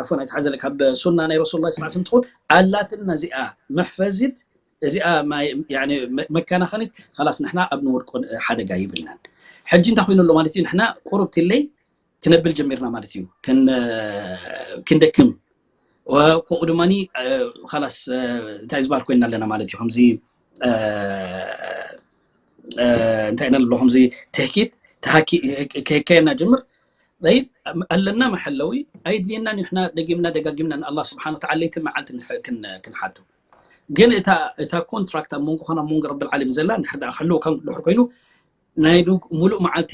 ኣፎን ኣይትሓዘለ ካብ ሱና ናይ ረሱል ላ ስላ ትኾን ኣላትና እዚኣ መሕፈዚት እዚኣ መከናኸኒት ላስ ንሕና ኣብ ንወድቆ ሓደጋ ይብልናን። ሕጂ እንታይ ኮይኑ ኣሎ ማለት እዩ? ንሕና ቁሩብ ትለይ ክነብል ጀሚርና ማለት እዩ። ክንደክም ከምኡ ድማ ላስ እንታይ ዝበሃል ኮይና ኣለና ማለት እዩ። ከምዚ እንታይ ኢና ኣሎ ከምዚ ትህኪት ከየና ጀምር ኣለና መሐለዊ ኣይድልየናን። ንሕና ደጊምና ደጋጊምና ንኣላ ስብሓን ወተዓላ ለይቲ መዓልቲ ክንሓቱ። ግን እታ ኮንትራክት ኣብ መንጎ ኾና መንጎ ረብል ዓለም ዘላ ንድሕር ደኣ ክሕልወካ ድሕር ኮይኑ ናይ ሙሉእ መዓልቲ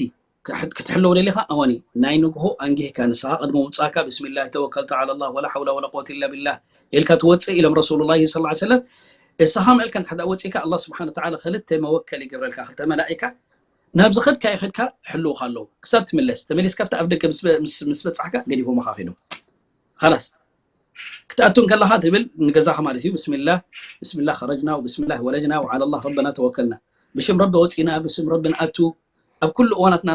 ክትሕለወ ደሊኻ ኣዋኒ ናይ ንግሆ ኣንጊህካ ንስኻ ቅድሚ ምውፃእካ ብስሚላህ ተወከልቱ ዓላ ላህ ወላ ሓውላ ወላ ቁወት ኢላ ቢላህ ኢልካ ትወፅእ ኢሎም ረሱሉላሂ ሰለላሁ ዐለይሂ ወሰለም። እስኻ ምእልካ እንድሕር ደኣ ወፂእካ ኣላህ ስብሓን ወተዓላ ክልተ መወከል ይገብረልካ፣ ክልተ መላኢካ ናብዚ ኸድካ ይኸድካ ሕልውኻ ኣለዉ ክሳብ ትምለስ። ተመሊስካ ኣብቲ ኣፍ ደገ ምስ በፃሕካ ገዲፎምኻ ኸይዶም ኻላስ ክትኣቱ እንከለኻ ትብል ንገዛኻ ማለት እዩ። ብስሚላህ ብስሚላህ ኸረጅና ወብስሚላህ ወለጅና ወዓላ ላህ ረበና ተወከልና። ብሽም ረቢ ወፂና ብስም ረቢ ንኣቱ። ኣብ ኩሉ እዋናትና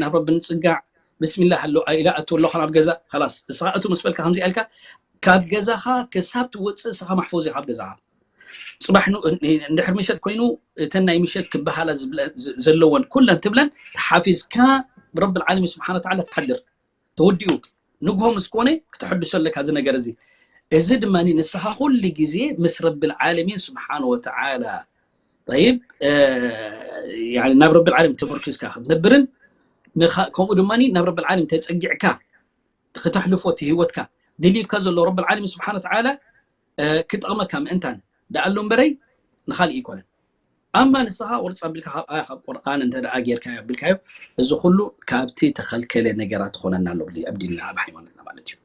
ናብ ረቢ ንፅጋዕ። ብስሚላህ ኣሎ ኢላ ኣቱ ኣለኹ ናብ ገዛ ላስ እስኻ ኣቱ ምስ በልካ ከምዚ ኣልካ ካብ ገዛኻ ክሳብ ትወፅእ እስኻ ማሕፎዝ ኢኻ ኣብ ገዛኻ። ፅባሕ እንድሕር ምሸት ኮይኑ እተን ናይ ምሸት ክበሃላ ዘለወን ኩለን ትብለን ተሓፊዝካ ብረቢ ዓለሚን ስብሓን ወተዓላ ትሓድር። ተወዲኡ ንግሆ ምስ ኮነ ክተሐድሶ ኣለካ እዚ ነገር እዚ። እዚ ድማ ንስኻ ኩሉ ግዜ ምስ ረብል ዓለሚን ስብሓን ወተዓላ ጠይብ ናብ ረብል ዓለም ተመርኪዝካ ክትነብርን ከምኡ ድማ ናብ ረብል ዓለም ተፀጊዕካ ክተሕልፎ እቲ ህይወትካ ድልዩካ ዘሎ ረብል ዓለሚን ስብሓን ወተዓላ ክጠቕመካ ምእንታን ደኣ ኣሎ እምበረይ ንኻልእ ይኮነን። ኣማ ንስኻ ወርፃ ቢልካ ካብ ኣያ ካብ ቁርኣን እንተ ደኣ ጌርካዮ ኣቢልካዮ እዚ ኩሉ ካብቲ ተኸልከለ ነገራት ትኾነና ኣሎ ኣብ ዲንና ኣብ ሃይማኖትና ማለት እዩ።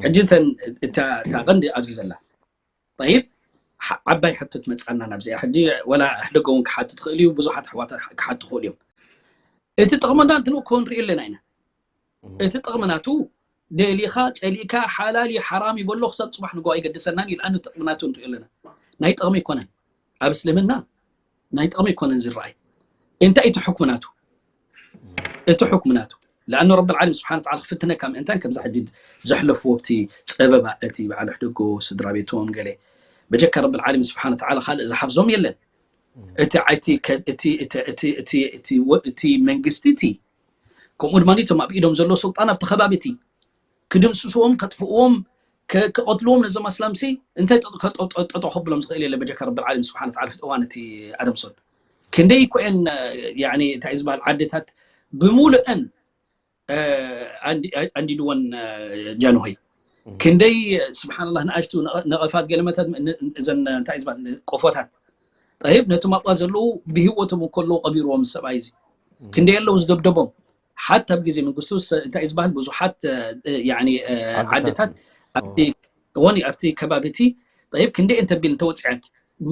ሕጂ እተን እታ እታ ቀንዲ ኣብዚ ዘላ ጠይብ ዓባይ ሕቶ ትመፅኣና ናብዚኣ ሕጂ ወላ ሕደገ እውን ክሓቱ ትኽእል እዩ ብዙሓት ኣሕዋት ክሓቱ ክኽእሉ እዮም። እቲ ጥቕምና እንትንእኮ ንሪኦ ኣለና ኢና። እቲ ጥቕሚ ናቱ ደሊኻ ፀሊእካ ሓላል እዩ ሓራም እዩ በሎ ክሳብ ፅባሕ ንጎ ኣይገድሰናን እዩ። ልኣኑ ጥቕሚ ናቱ ንሪኦ ኣለና። ናይ ጥቕሚ ኣይኮነን ኣብ እስልምና ናይ ጥቕሚ ኣይኮነን ዝረኣይ። እንታይ እቲ ሕክሚ ናቱ? እቲ ሕክሚ ናቱ ልኣኑ ረቢ ዓለም ስብሓን ተዓላ ክፍትነካ ምእንታን ከምዚ ሕጂ ዘሕለፍዎ ኣብቲ ፀበባ እቲ በዓል ሕደጎ ስድራ ቤቶም ገለ በጀካ ረቢ ዓለም ስብሓን ተዓላ ካልእ ዝሓፍዞም የለን። እቲ ዓይቲ እቲ መንግስቲ እቲ ከምኡ ድማ እቶም ኣብ ኢዶም ዘሎ ስልጣን ኣብቲ ከባቢ እቲ ክድምስስዎም ከጥፍእዎም ክቐትልዎም ነዞም ኣስላምሲ እንታይ ጠጠው ከብሎም ዝኽእል የለ በጀካ ረቢ ዓለም ስብሓን ተዓላ ፍጥዋን እቲ ኣደምሶን ክንደይ ኮኤን እንታይ ዝበሃል ዓድታት ብምሉእን ኣንዲድወን ጃንሆይ ክንደይ ስብሓንላህ ንኣሽቱ ነቐፋት ገለመታት እዘን እንታይ ዝበሃል ቆፎታት ጠይብ ነቶም ኣብኣ ዘለዉ ብህይወቶም እንከለዉ ቀቢርዎም ሰብኣይ እዚ ክንደይ ኣለዉ ዝደብደቦም ሓታ ኣብ ግዜ መንግስቱ እንታይ ዝበሃል ብዙሓት ዓድታት ወኒ ኣብቲ ከባቢ እቲ ጠይብ ክንደይ እንተቢል እንተወፅዐን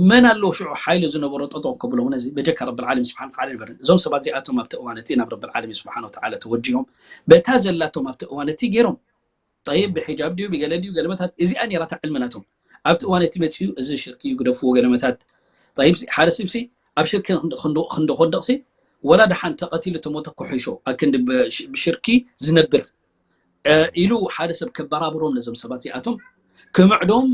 መን ኣለዎ ሽዑ ሓይሊ ዝነበሮ ጠጠው ከብሎ ነዚ በጀካ ረብል ዓለሚን ስብሓን ተዓላ ይበርን እዞም ሰባት እዚኣቶም ኣብቲ እዋን እቲ ናብ ረብል ዓለሚን ስብሓን ወተዓላ ተወጂሆም በታ ዘላቶም ኣብቲ እዋን እቲ ገይሮም ጠይብ ብሒጃብ ድዩ ብገለ ድዩ ገለመታት እዚኣ ነይራታ ዕልሚ ናቶም ኣብቲ እዋን እቲ መፅኡ እዚ ሽርኪ እዩ ግደፍዎ ገለመታት ጠይብ ሓደ ስብሲ ኣብ ሽርኪ ክንዶ ክወድቕሲ ወላ ደሓን ተቐቲሉ ተሞተ ኩሕሾ ኣክንዲ ብሽርኪ ዝነብር ኢሉ ሓደ ሰብ ከበራብሮም ነዞም ሰባት እዚኣቶም ክምዕዶም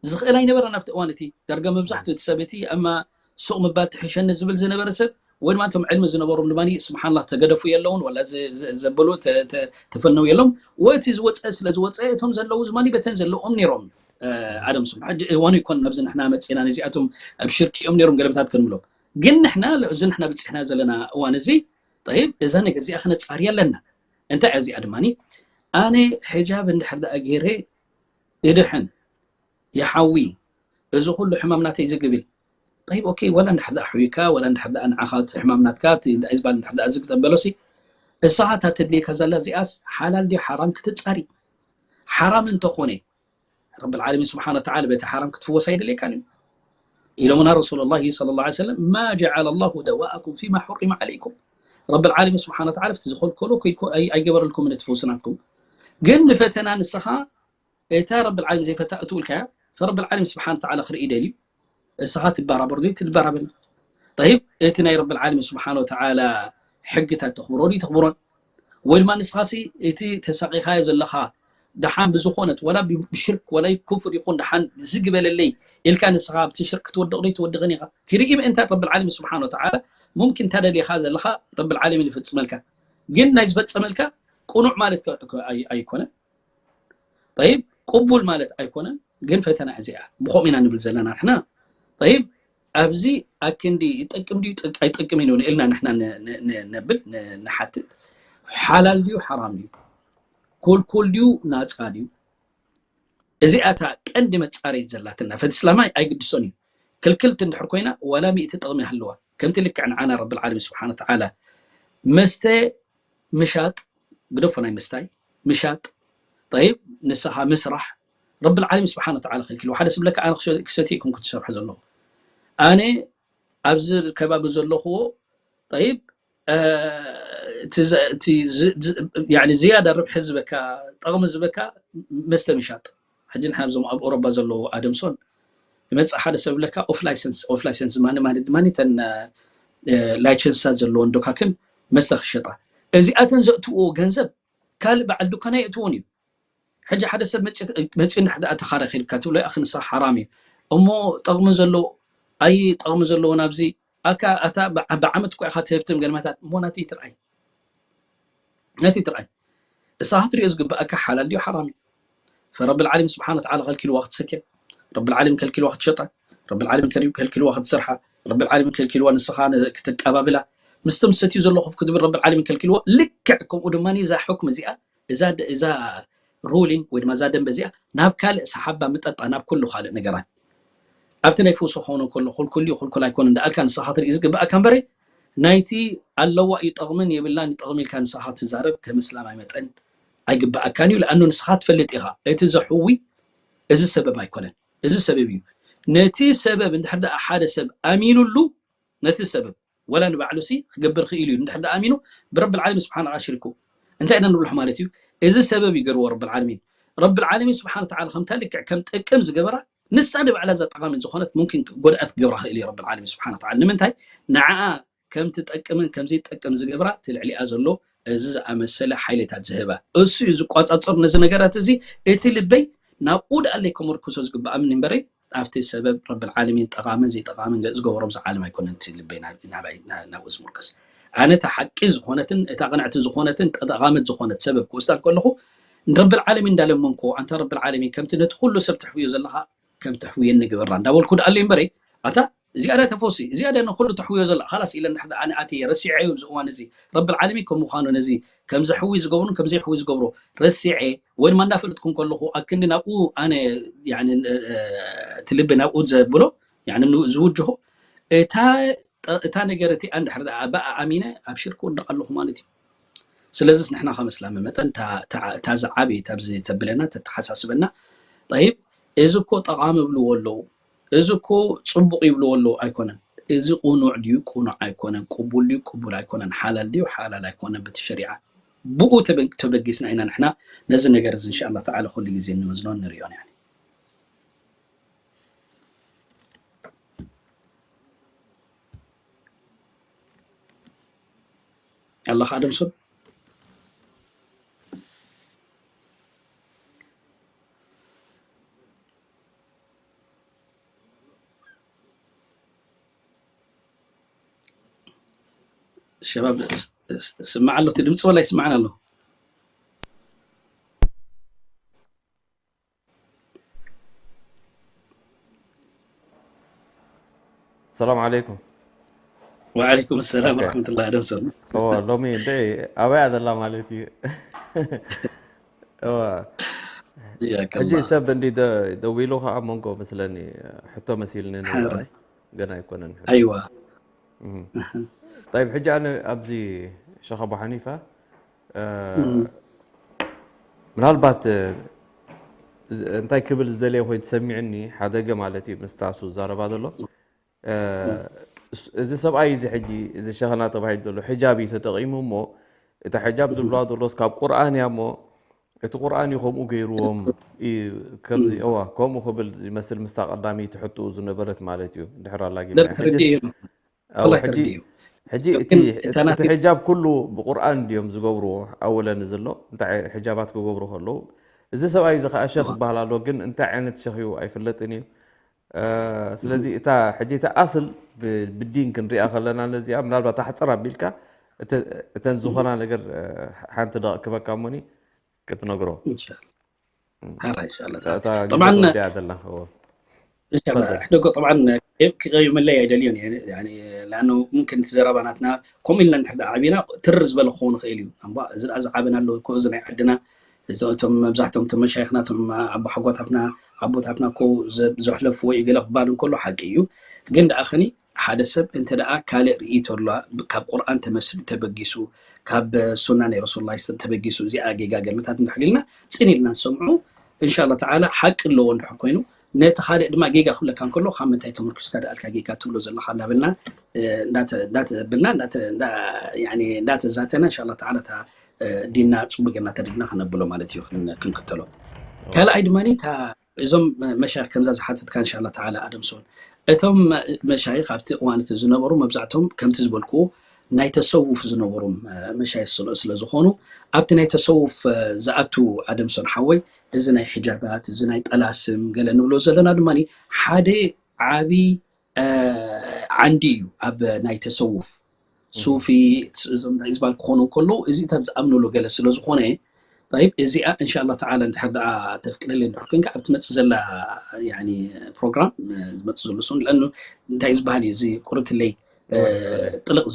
ዝኽእል ኣይነበረን ኣብቲ እዋን እቲ ዳርጋ መብዛሕትኡ እቲ ሰብ እቲ ኣማ ሱቕ ምባል ትሕሸኒ ዝብል ዝነበረ ሰብ ወይ ድማ እቶም ዕልሚ ዝነበሮም ድማ ስብሓንላ ተገደፉ የለውን ወላ ዘበሉ ተፈነው የሎም ወይ እቲ ዝወፀ ስለ ዝወፀ እቶም ዘለዉ ድማ በተን ዘለዎም ነይሮም ኣደም ስም ሕጂ እዋኑ ይኮን ናብዚ ንሕና መፅና ነዚኣቶም ኣብ ሽርኪ እዮም ነይሮም ገለመታት ክንብሎም ግን ንሕና እዚ ንሕና ብፅሕና ዘለና እዋን እዚ ጠይብ እዛ ነገር እዚኣ ክነፃርያ ኣለና እንታይ እዚኣ ድማ ኣነ ሕጃብ እንድሕር ደኣ ገይረ ይድሕን ይሓዊ እዚ ኩሉ ሕማም ናተይ ዝግብል ጠይብ ኦኬ ወላ እንድሕር ደኣ ኣሕዊካ ወላ እንድሕር ደኣ ንዓኻ እቲ ሕማም ናትካ እቲ እንታይ ዝበሃል እንድሕር ደኣ ዝግጠም በሎሲ እሳኻ እታ ተድልየካ ዘላ እዚኣስ ሓላል ድዩ ሓራም ክትፃሪ ሓራም እንተኾነ ረብ ዓለሚን ስብሓን ወተዓላ በቲ ሓራም ክትፍወስ ኣይደልየካን እዩ። ኢሎምና ረሱሉላሂ ሰለላሁ ዐለይሂ ወሰለም፣ "ማ ጀዐለ ላሁ ደዋአኩም ፊማ ሑሪመ ዐለይኩም።" ረብ ዓለሚን ስብሓን ወተዓላ፣ እቲ ዝኸልከሎ ከይኮ-፣ ኣይ-፣ ኣይገበረልኩምን እቲ ፈውሲ ናትኩም። ግን ንፈተና ንስኻ፣ እታ ረብ ዓለሚን ዘይፈታ እትውልካያ፣ ፈረብ ዓለሚን ስብሓን ወተዓላ ክርኢ ደልዩ፣ እስኻ ትበራበር ዶ ትበራበርን? ጠይብ፣ እቲ ናይ ረብ ዓለሚን ስብሓን ወተዓላ ሕግታት ተኽብሮ ድዩ ተኽብሮን? ወይ ድማ ንስኻሲ እቲ ተሳቒኻዮ ዘለኻ ደሓን ብዝኾነት፣ ወላ ብ-፣ ብሽርክ ወላ ኩፍር ይኹን ደሓን ዝግበለለይ ኢልካ ንስኻ ኣብቲ ሽርክ ትወድቕ ዶ ትወድቕን ኢኻ? ክርኢ ምእንታን ረብ ዓለሚን ስብሓን ወተዓላ ሙምኪን እንታ ደሊኻ ዘለኻ ረብ ዓለሚን ይፍጽመልካ። ግን ናይ ዝፈጸመልካ ቅኑዕ ማለት ከ-፣ ከ-፣ ኣይ-፣ ኣይኮነን። ጠይብ፣ ቅቡል ማለት ኣይኮነን፣ ግን ፈተና እዚኣ ብኸምኡ ኢና ንብል ዘለና ንሕና። ጠይብ፣ ኣብዚ ኣክንዲ ይጠቅም ድዩ ይጠቅ-፣ ኣይጠቅም እዩ ኢልና ንሕና ን-፣ ን-፣ ን-፣ ነብል፣ ን-፣ ንሓትት። ሓላል ድዩ ሓራም ድዩ? ኮልኮል ድዩ ናጻ ድዩ? እዚኣ እታ ቀንዲ መጻረይት ዘላትና። ፈቲ እስላማይ ኣይግድሶን እዩ። ክልክልቲ እንድሕር ኮይና፣ ዋላ ሚእቲ ጥቕሚ ይሃልዋ። ከምቲ ልክዕ ንዓና ረብል ዓለሚን ስብሓነ ወተዓላ መስተ ምሻጥ፣ ግደፎ ናይ ምስታይ፣ ምሻጥ፣ ጠይብ፣ ንስኻ ምስራሕ፣ ረብል ዓለሚን ስብሓነ ወተዓላ ከልኪልዎ። ሓደ ስብለካ፣ ኣነ ክሰ-፣ ክሰቲ ኣይኮንኩ ትሰርሖ ዘለኹ። ኣነ ኣብዚ ከባቢ ዘለኹዎ፣ ጠይብ፣ እ፣ እቲ ዘ-፣ እቲ ዝ-፣ ዝ-፣ ያኒ ዝያዳ ርብሒ ዝበካ፣ ጠቕሚ ዝበካ መስተ ምሻጥ። ሕጂ ንሕና እዞም ኣብ ኣውሮፓ ዘለዉ ኣደምሶን፣ ይመጽእ ሓደ ሰብ ይብለካ፣ ኦፍ ላይሰንስ፣ ኦፍ ላይሰንስ ማኒ፣ ማኒ፣ ማኒ፣ ተን፣ እ፣ ላይሰንስታት ዘለወን ዶካክን መስተ ክሸጣ። እዚኣተን ዘእትዎ ገንዘብ ካልእ በዓል ዱካን ኣየእትዎን እዩ። ሕጂ ሓደ ሰብ መጺ-፣ መጺኡ እንድሕር ደኣ ተኻራኺርካ ትብሎ፣ "ኣኺ ንስኻ ሓራም እዩ። እሞ ጠቕሚ ዘለዎ፣ ኣይ ጠቕሚ ዘለዎ ናብዚ፣ ኣካ፣ ኣታ ብዓ-፣ ብዓመት እኮ ኢኻ ትህብትም ገለመታት፣ እሞ ናተይ ትርኣይ። ናተይ ትርኣይ። እሳኻ ትሪኦ ዝግብኣካ ሓላል ድዩ ሓራም እዩ?" ፈረብል ዓለሚን ስብሓነ ወተዓላ ከልኪልዋ ክትሰክያ፣ ረብል ዓለሚን ከልኪልዋ ክትሸጣ፣ ረብል ዓለሚን ከል-፣ ከልኪልዋ ክትሰርሓ፣ ረብል ዓለሚን ከልኪልዋ ንስኻ ን-፣ ክትቀባብላ፣ ምስቶም ዝሰትዩ ዘለኹ ክትብል ረብል ዓለሚን ከልኪልዎ። ልክዕ ከምኡ ድማ እዛ ሕክም እዚኣ፣ እዛ ደ-፣ እዛ ሩሊንግ ወይ ድማ እዛ ደንበ እዚኣ ናብ ካልእ ሰሓባ ምጠጣ፣ ናብ ኩሉ ካልእ ነገራት። ኣብቲ ናይ ፈውሲ ክኸውን ከሎ፣ ኩልኩል ድዩ፣ ኩልኩል ኣይኮነን፣ ደኣልካ ንስኻ ትርኢ ዝግብኣካ እምበረ፣ ናይቲ ኣለዋ እዩ ጠቕምን የብላን እዩ ጠቕሚ ኢልካ ንስኻ ትዛረብ ከም እስላማይ መጠን ኣይግብኣካን እዩ። ለኣኑ ንስኻ ትፈልጥ ኢኻ፣ እቲ ዘሕዊ እዚ ሰበብ ኣይኮነን፣ እዚ ሰበብ እዩ። ነቲ ሰበብ እንድሕር ደኣ ሓደ ሰብ ኣሚኑሉ፣ ነቲ ሰበብ፣ ወላ ንባዕሉ ሲ ክገብር ክኢሉ እዩ። እንድሕር ደኣ ኣሚኑ፣ ብረብል ዓለሚን ስብሓን ኣሽሪኩ። እንታይ ኢና ንብልሖ ማለት እዩ? እዚ ሰበብ ይገርዎ ረብል ዓለሚን። ረብል ዓለሚን ስብሓን ወተዓላ ከምታ ልክዕ ከም ጠቅም ዝገበራ፣ ንሳ ንባዕላ እዛ ጠቓሚት ዝኾነት፣ ሙምኪን ጎድኣት ክገብራ ክእል እዩ ረብል ዓለሚን ስብሓን ወተዓላ። ንምንታይ? ንዓኣ ከም ትጠቅምን ከም ዘይጠቅም ዝገብራ፣ እቲ ልዕሊኣ ዘሎ እዚ ዝኣመሰለ ሓይልታት ዝህባ። እሱ እዩ ዝቋጻጸር ነዚ ነገራት እዚ። እቲ ልበይ ናብኡ ደኣለይ ከመርኩሶ ዝግብኣምኒ እምበረይ፣ ኣብቲ ሰበብ ረብል ዓለሚን ጠቓምን ዘይጠቓምን ገ-፣ ዝገበሮም ዝዓለም ኣይኮነን እቲ ልበይ ናብ-፣ ናባይ-፣ ና-፣ ናብኡ ዝምርኮስ። ኣነ እታ ሓቂ ዝኾነትን እታ ቅንዕቲ ዝኾነትን ጠቓመት ዝኾነት ሰበብ ክወስዳ እንከለኹ፣ ንረብል ዓለሚን እንዳለመንኩ፣ ኣንታ ረብል ዓለሚን፣ ከምቲ ነቲ ኩሉ ሰብ ተሕውዮ ዘለኻ ከም ተሕውየኒ ግበራ እንዳበልኩ ደኣለይ እምበረይ፣ ኣታ እዚኣ ድያ ተፈውሲ፣ እዚኣ ድያ ንኹሉ ተሕውዮ ዘላ፣ ኻላስ ኢለ እንድሕር ደኣ ኣነ ኣትየ ረሲዐዮ ኣብዚ እዋን እዚ፣ ረብል ዓለሚን ከም ምዃኑ ነዚ ከም ዘሕዊ ዝገብሩን ከም ዘይሕዊ ዝገብሮ ረሲዐ፣ ወይ ድማ እንዳፈለጥኩ እንከለኹ፣ ኣክንዲ ናብኡ ኣነ፣ ያኒ፣ እ፣ እቲ ልቢ ናብኡ ዘብሎ፣ ያኒ ን-፣ ዝውጅሆ፣ እታ ጠ-፣ እታ ነገር እቲኣ እንድሕር ደኣ ብኣ ኣሚነ ኣብ ሽርክ ክወድቕ ኣለኹ ማለት እዩ። ስለዚስ ንሕና ከም እስላም መጠን እታ፣ እታ፣ እታ ዝዓበየት ኣብዚ ተብለና፣ ተተሓሳስበና፣ ጠይብ፣ እዚ እኮ ጠቓሚ ይብልዎ ኣለዉ፣ እዚ እኮ ጽቡቕ ይብልዎ ኣለዉ ኣይኮነን። እዚ ቁኑዕ ድዩ ቁኑዕ ኣይኮነን፣ ቅቡል ድዩ ቅቡል ኣይኮነን፣ ሓላል ድዩ ሓላል ኣይኮነን፣ በቲ ሸሪዓ ብኡ ተበ-፣ ተበጊስና ኢና ንሕና ነዚ ነገር እዚ እንሻ ኣላህ ተዓላ ኩሉ ግዜ እንመዝኖን ንርእዮን ያኒ። ኣላህ ኣደምሶን። ሸባብ ስ-፣ ስ-፣ ስማዕ ኣሎ፣ እቲ ድምፂ ወላ ይስማዕን ኣሎ? ሰላም ዓለይኩም። ወዓለይኩም ሰላም ኦኬ። ወረሕመቱላሂ። ኣደም ሰላም። እወ፣ ሎሚ እንደ ኣበያ ዘላ ማለት እዩ። እወ። ያከላ። ሕጂ ሰብ እንዲ ደ-፣ ደዊሉ ከዓ መንጎ መስለኒ ሕቶ መሲልኒ ነይሩ። ሓራይ። ገና ኣይኮነን ሕቶ። ኣይዋ። እህ። እህ። ጠይብ፣ ሕጂ ኣነ ኣብዚ ሸኽ ኣቡ ሓኒፋ፣ እ፣ እህ። ምናልባት፣ እ፣ እንታይ ክብል ዝደለየ ኮይኑ ተሰሚዑኒ፣ ሓደገ ማለት እዩ ምስታሱ ዘረባ ዘሎ። እዚ ሰብኣይ እዚ ሕጂ እዚ ሸኸና ተባሂሉ ዘሎ ሕጃብ እዩ ተጠቒሙ እሞ፣ እታ ሕጃብ ዝብላ ዘሎስ ካብ ቁርኣን እያ እሞ፣ እቲ ቁርኣን እዩ ከምኡ ገይርዎም እዩ። ከምዚ እዋ ከምኡ ክብል ይመስል ምስታ ቀዳመይቲ ሕትኡ ዝነበረት ማለት እዩ። ድሕር ኣላጊ ተርዲእ እዩ። ሕጂ እቲ ሕጃብ ኩሉ ብቁርኣን ድዮም ዝገብርዎ? ኣወለን ዘሎ እንታይ ሕጃባት ክገብሩ ከለዉ፣ እዚ ሰብኣይ እዚ ከዓ ሸኽ ይበሃል ኣሎ፣ ግን እንታይ ዓይነት ሸኽ እዩ ኣይፍለጥን እዩ። ስለዚ እታ ሕጂ እቲ ኣስል ብዲን ክንሪኣ ከለና ነዚኣ ምናልባት ኣሕፅር ኣቢልካ እተን ዝኾና ነገር ሓንቲ ደቕ ክበካ እሞኒ ክትነግሮ ሕደጎ ጠብዓን ክቀይመለይ ኣይደልዮን እየ። ምምክን እቲ ዘረባ ናትና ከምኡ ኢልና እንድሕር ዓቢና ትር ዝበለ ክኸውን ይኽእል እዩ። እምባ እዚ ደኣ ዝዓበና ኣለዉ እኮ እዚ ናይ ዓድና እቶም መብዛሕቶም እቶም መሻይኽና እቶም ኣቦሓጎታትና ኣቦታትና እኮ ዘሕለፍዎ እዩ ገለ ክባል እንከሎ ሓቂ እዩ። ግን ደኣ ኸኒ ሓደ ሰብ እንተ ደኣ ካልእ ርእይቶ ኣሎ ካብ ቁርኣን ተመስሉ ተበጊሱ ካብ ሱና ናይ ረሱል ላ ተበጊሱ እዚኣ ጌጋ ገልምታት እንድሕር ኢልና ፅን ኢልና ንሰምዑ። እንሻላ ተዓላ ሓቂ ኣለዎ እንድሕር ኮይኑ ነቲ ካልእ ድማ ጌጋ ክብለካ እንከሎ ካብ ምንታይ ተመርኩስካ ደኣልካ ጌጋ ትብሎ ዘለካ እንዳበልና እንዳተብልና እንዳተዛተና እንሻላ ተዓላ እታ ዲና ፅቡቅ ጌርና ተሪድና ክነብሎ ማለት እዩ ክንክተሎ። ካልኣይ ድማ እታ እዞም መሻይኽ ከምዛ ዝሓተትካ እንሻላ ተዓላ ኣደምሶን እቶም መሻይኽ ኣብቲ እዋን እቲ ዝነበሩ መብዛሕቶም ከምቲ ዝበልኩ ናይ ተሰውፍ ዝነበሩ መሻይኽ ስለ ዝኾኑ ኣብቲ ናይ ተሰውፍ ዝኣቱ ኣደምሶን ሓወይ እዚ ናይ ሕጃባት እዚ ናይ ጠላስም ገለ ንብሎ ዘለና ድማ ሓደ ዓብይ ዓንዲ እዩ ኣብ ናይ ተሰውፍ ሱፊ እዞም ናይ ዝባል ክኾኑ ከለዉ እዚታት ዝኣምንሉ ገለ ስለ ዝኾነ ይብ እዚኣ እንሻላ ተዓላ እንድሕር ደኣ ተፍቅደለይ እንድሕር ኮንካ ኣብ ትመፅእ ዘላ ፕሮግራም ዝመፅእ ዘሎ ሰው ለኣኑ እንታይ ዝበሃል እዩ እዚ ቁርብትለይ ጥልቕ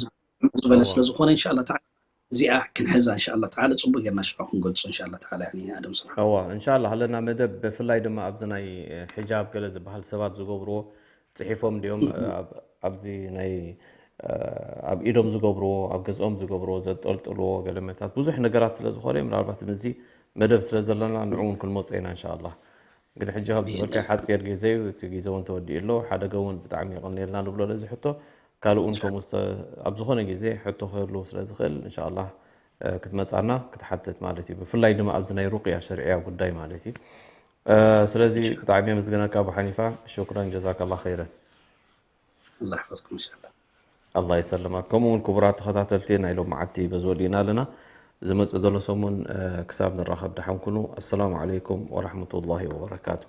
ዝበለ ስለ ዝኾነ እንሻላ ተዓላ እዚኣ ክንሕዛ እንሻላ ተዓላ ፅቡቅ ጌርና ሽዑ ክንገልፆ እንሻላ ተዓላ ኣደም ስራሕ እዋ እንሻላ ሃለና መደብ ብፍላይ ድማ ኣብዚ ናይ ሕጃብ ገለ ዝበሃል ሰባት ዝገብርዎ ፅሒፎም ድዮም ኣብዚ ናይ ኣብ ኢዶም ዝገብርዎ ኣብ ገዝኦም ዝገብርዎ ዘንጠልጥልዎ ገለመታት ብዙሕ ነገራት ስለ ዝኾነ ምናልባት ምዚ መደብ ስለ ዘለና ንዕውን ክንመፆ ኢና እንሻላ። ግን ሕጂ ከም ዝበልካይ ሓፂር ግዜ እዩ፣ እቲ ግዜ እውን ተወዲኡ ኣሎ። ሓደገ እውን ብጣዕሚ የቐንየልና ንብሎ ነዚ ሕቶ። ካልእ እውን ከምኡ ኣብ ዝኾነ ግዜ ሕቶ ክህልው ስለ ዝኽእል እንሻላ ክትመፃና ክትሓትት ማለት እዩ። ብፍላይ ድማ ኣብዚ ናይ ሩቅያ ሸርዕያ ጉዳይ ማለት እዩ። ስለዚ ብጣዕሚ የመስግነካ ኣቡ ሓኒፋ። ሹክረን ጀዛከላ ኸይረን። ኣላ ይሕፈዝኩም እንሻላ። ኣላ ይሰልማት። ከምኡ እውን ክቡራት ተኸታተልቲ ናይ ሎም መዓልቲ በዚ ወዲእና ኣለና። ዝመፅእ ዘሎ ሰሙን ክሳብ ንራኸብ ደሓን ኩኑ። ኣሰላሙ ዓለይኩም ወረሕመቱላሂ ወበረካቱ።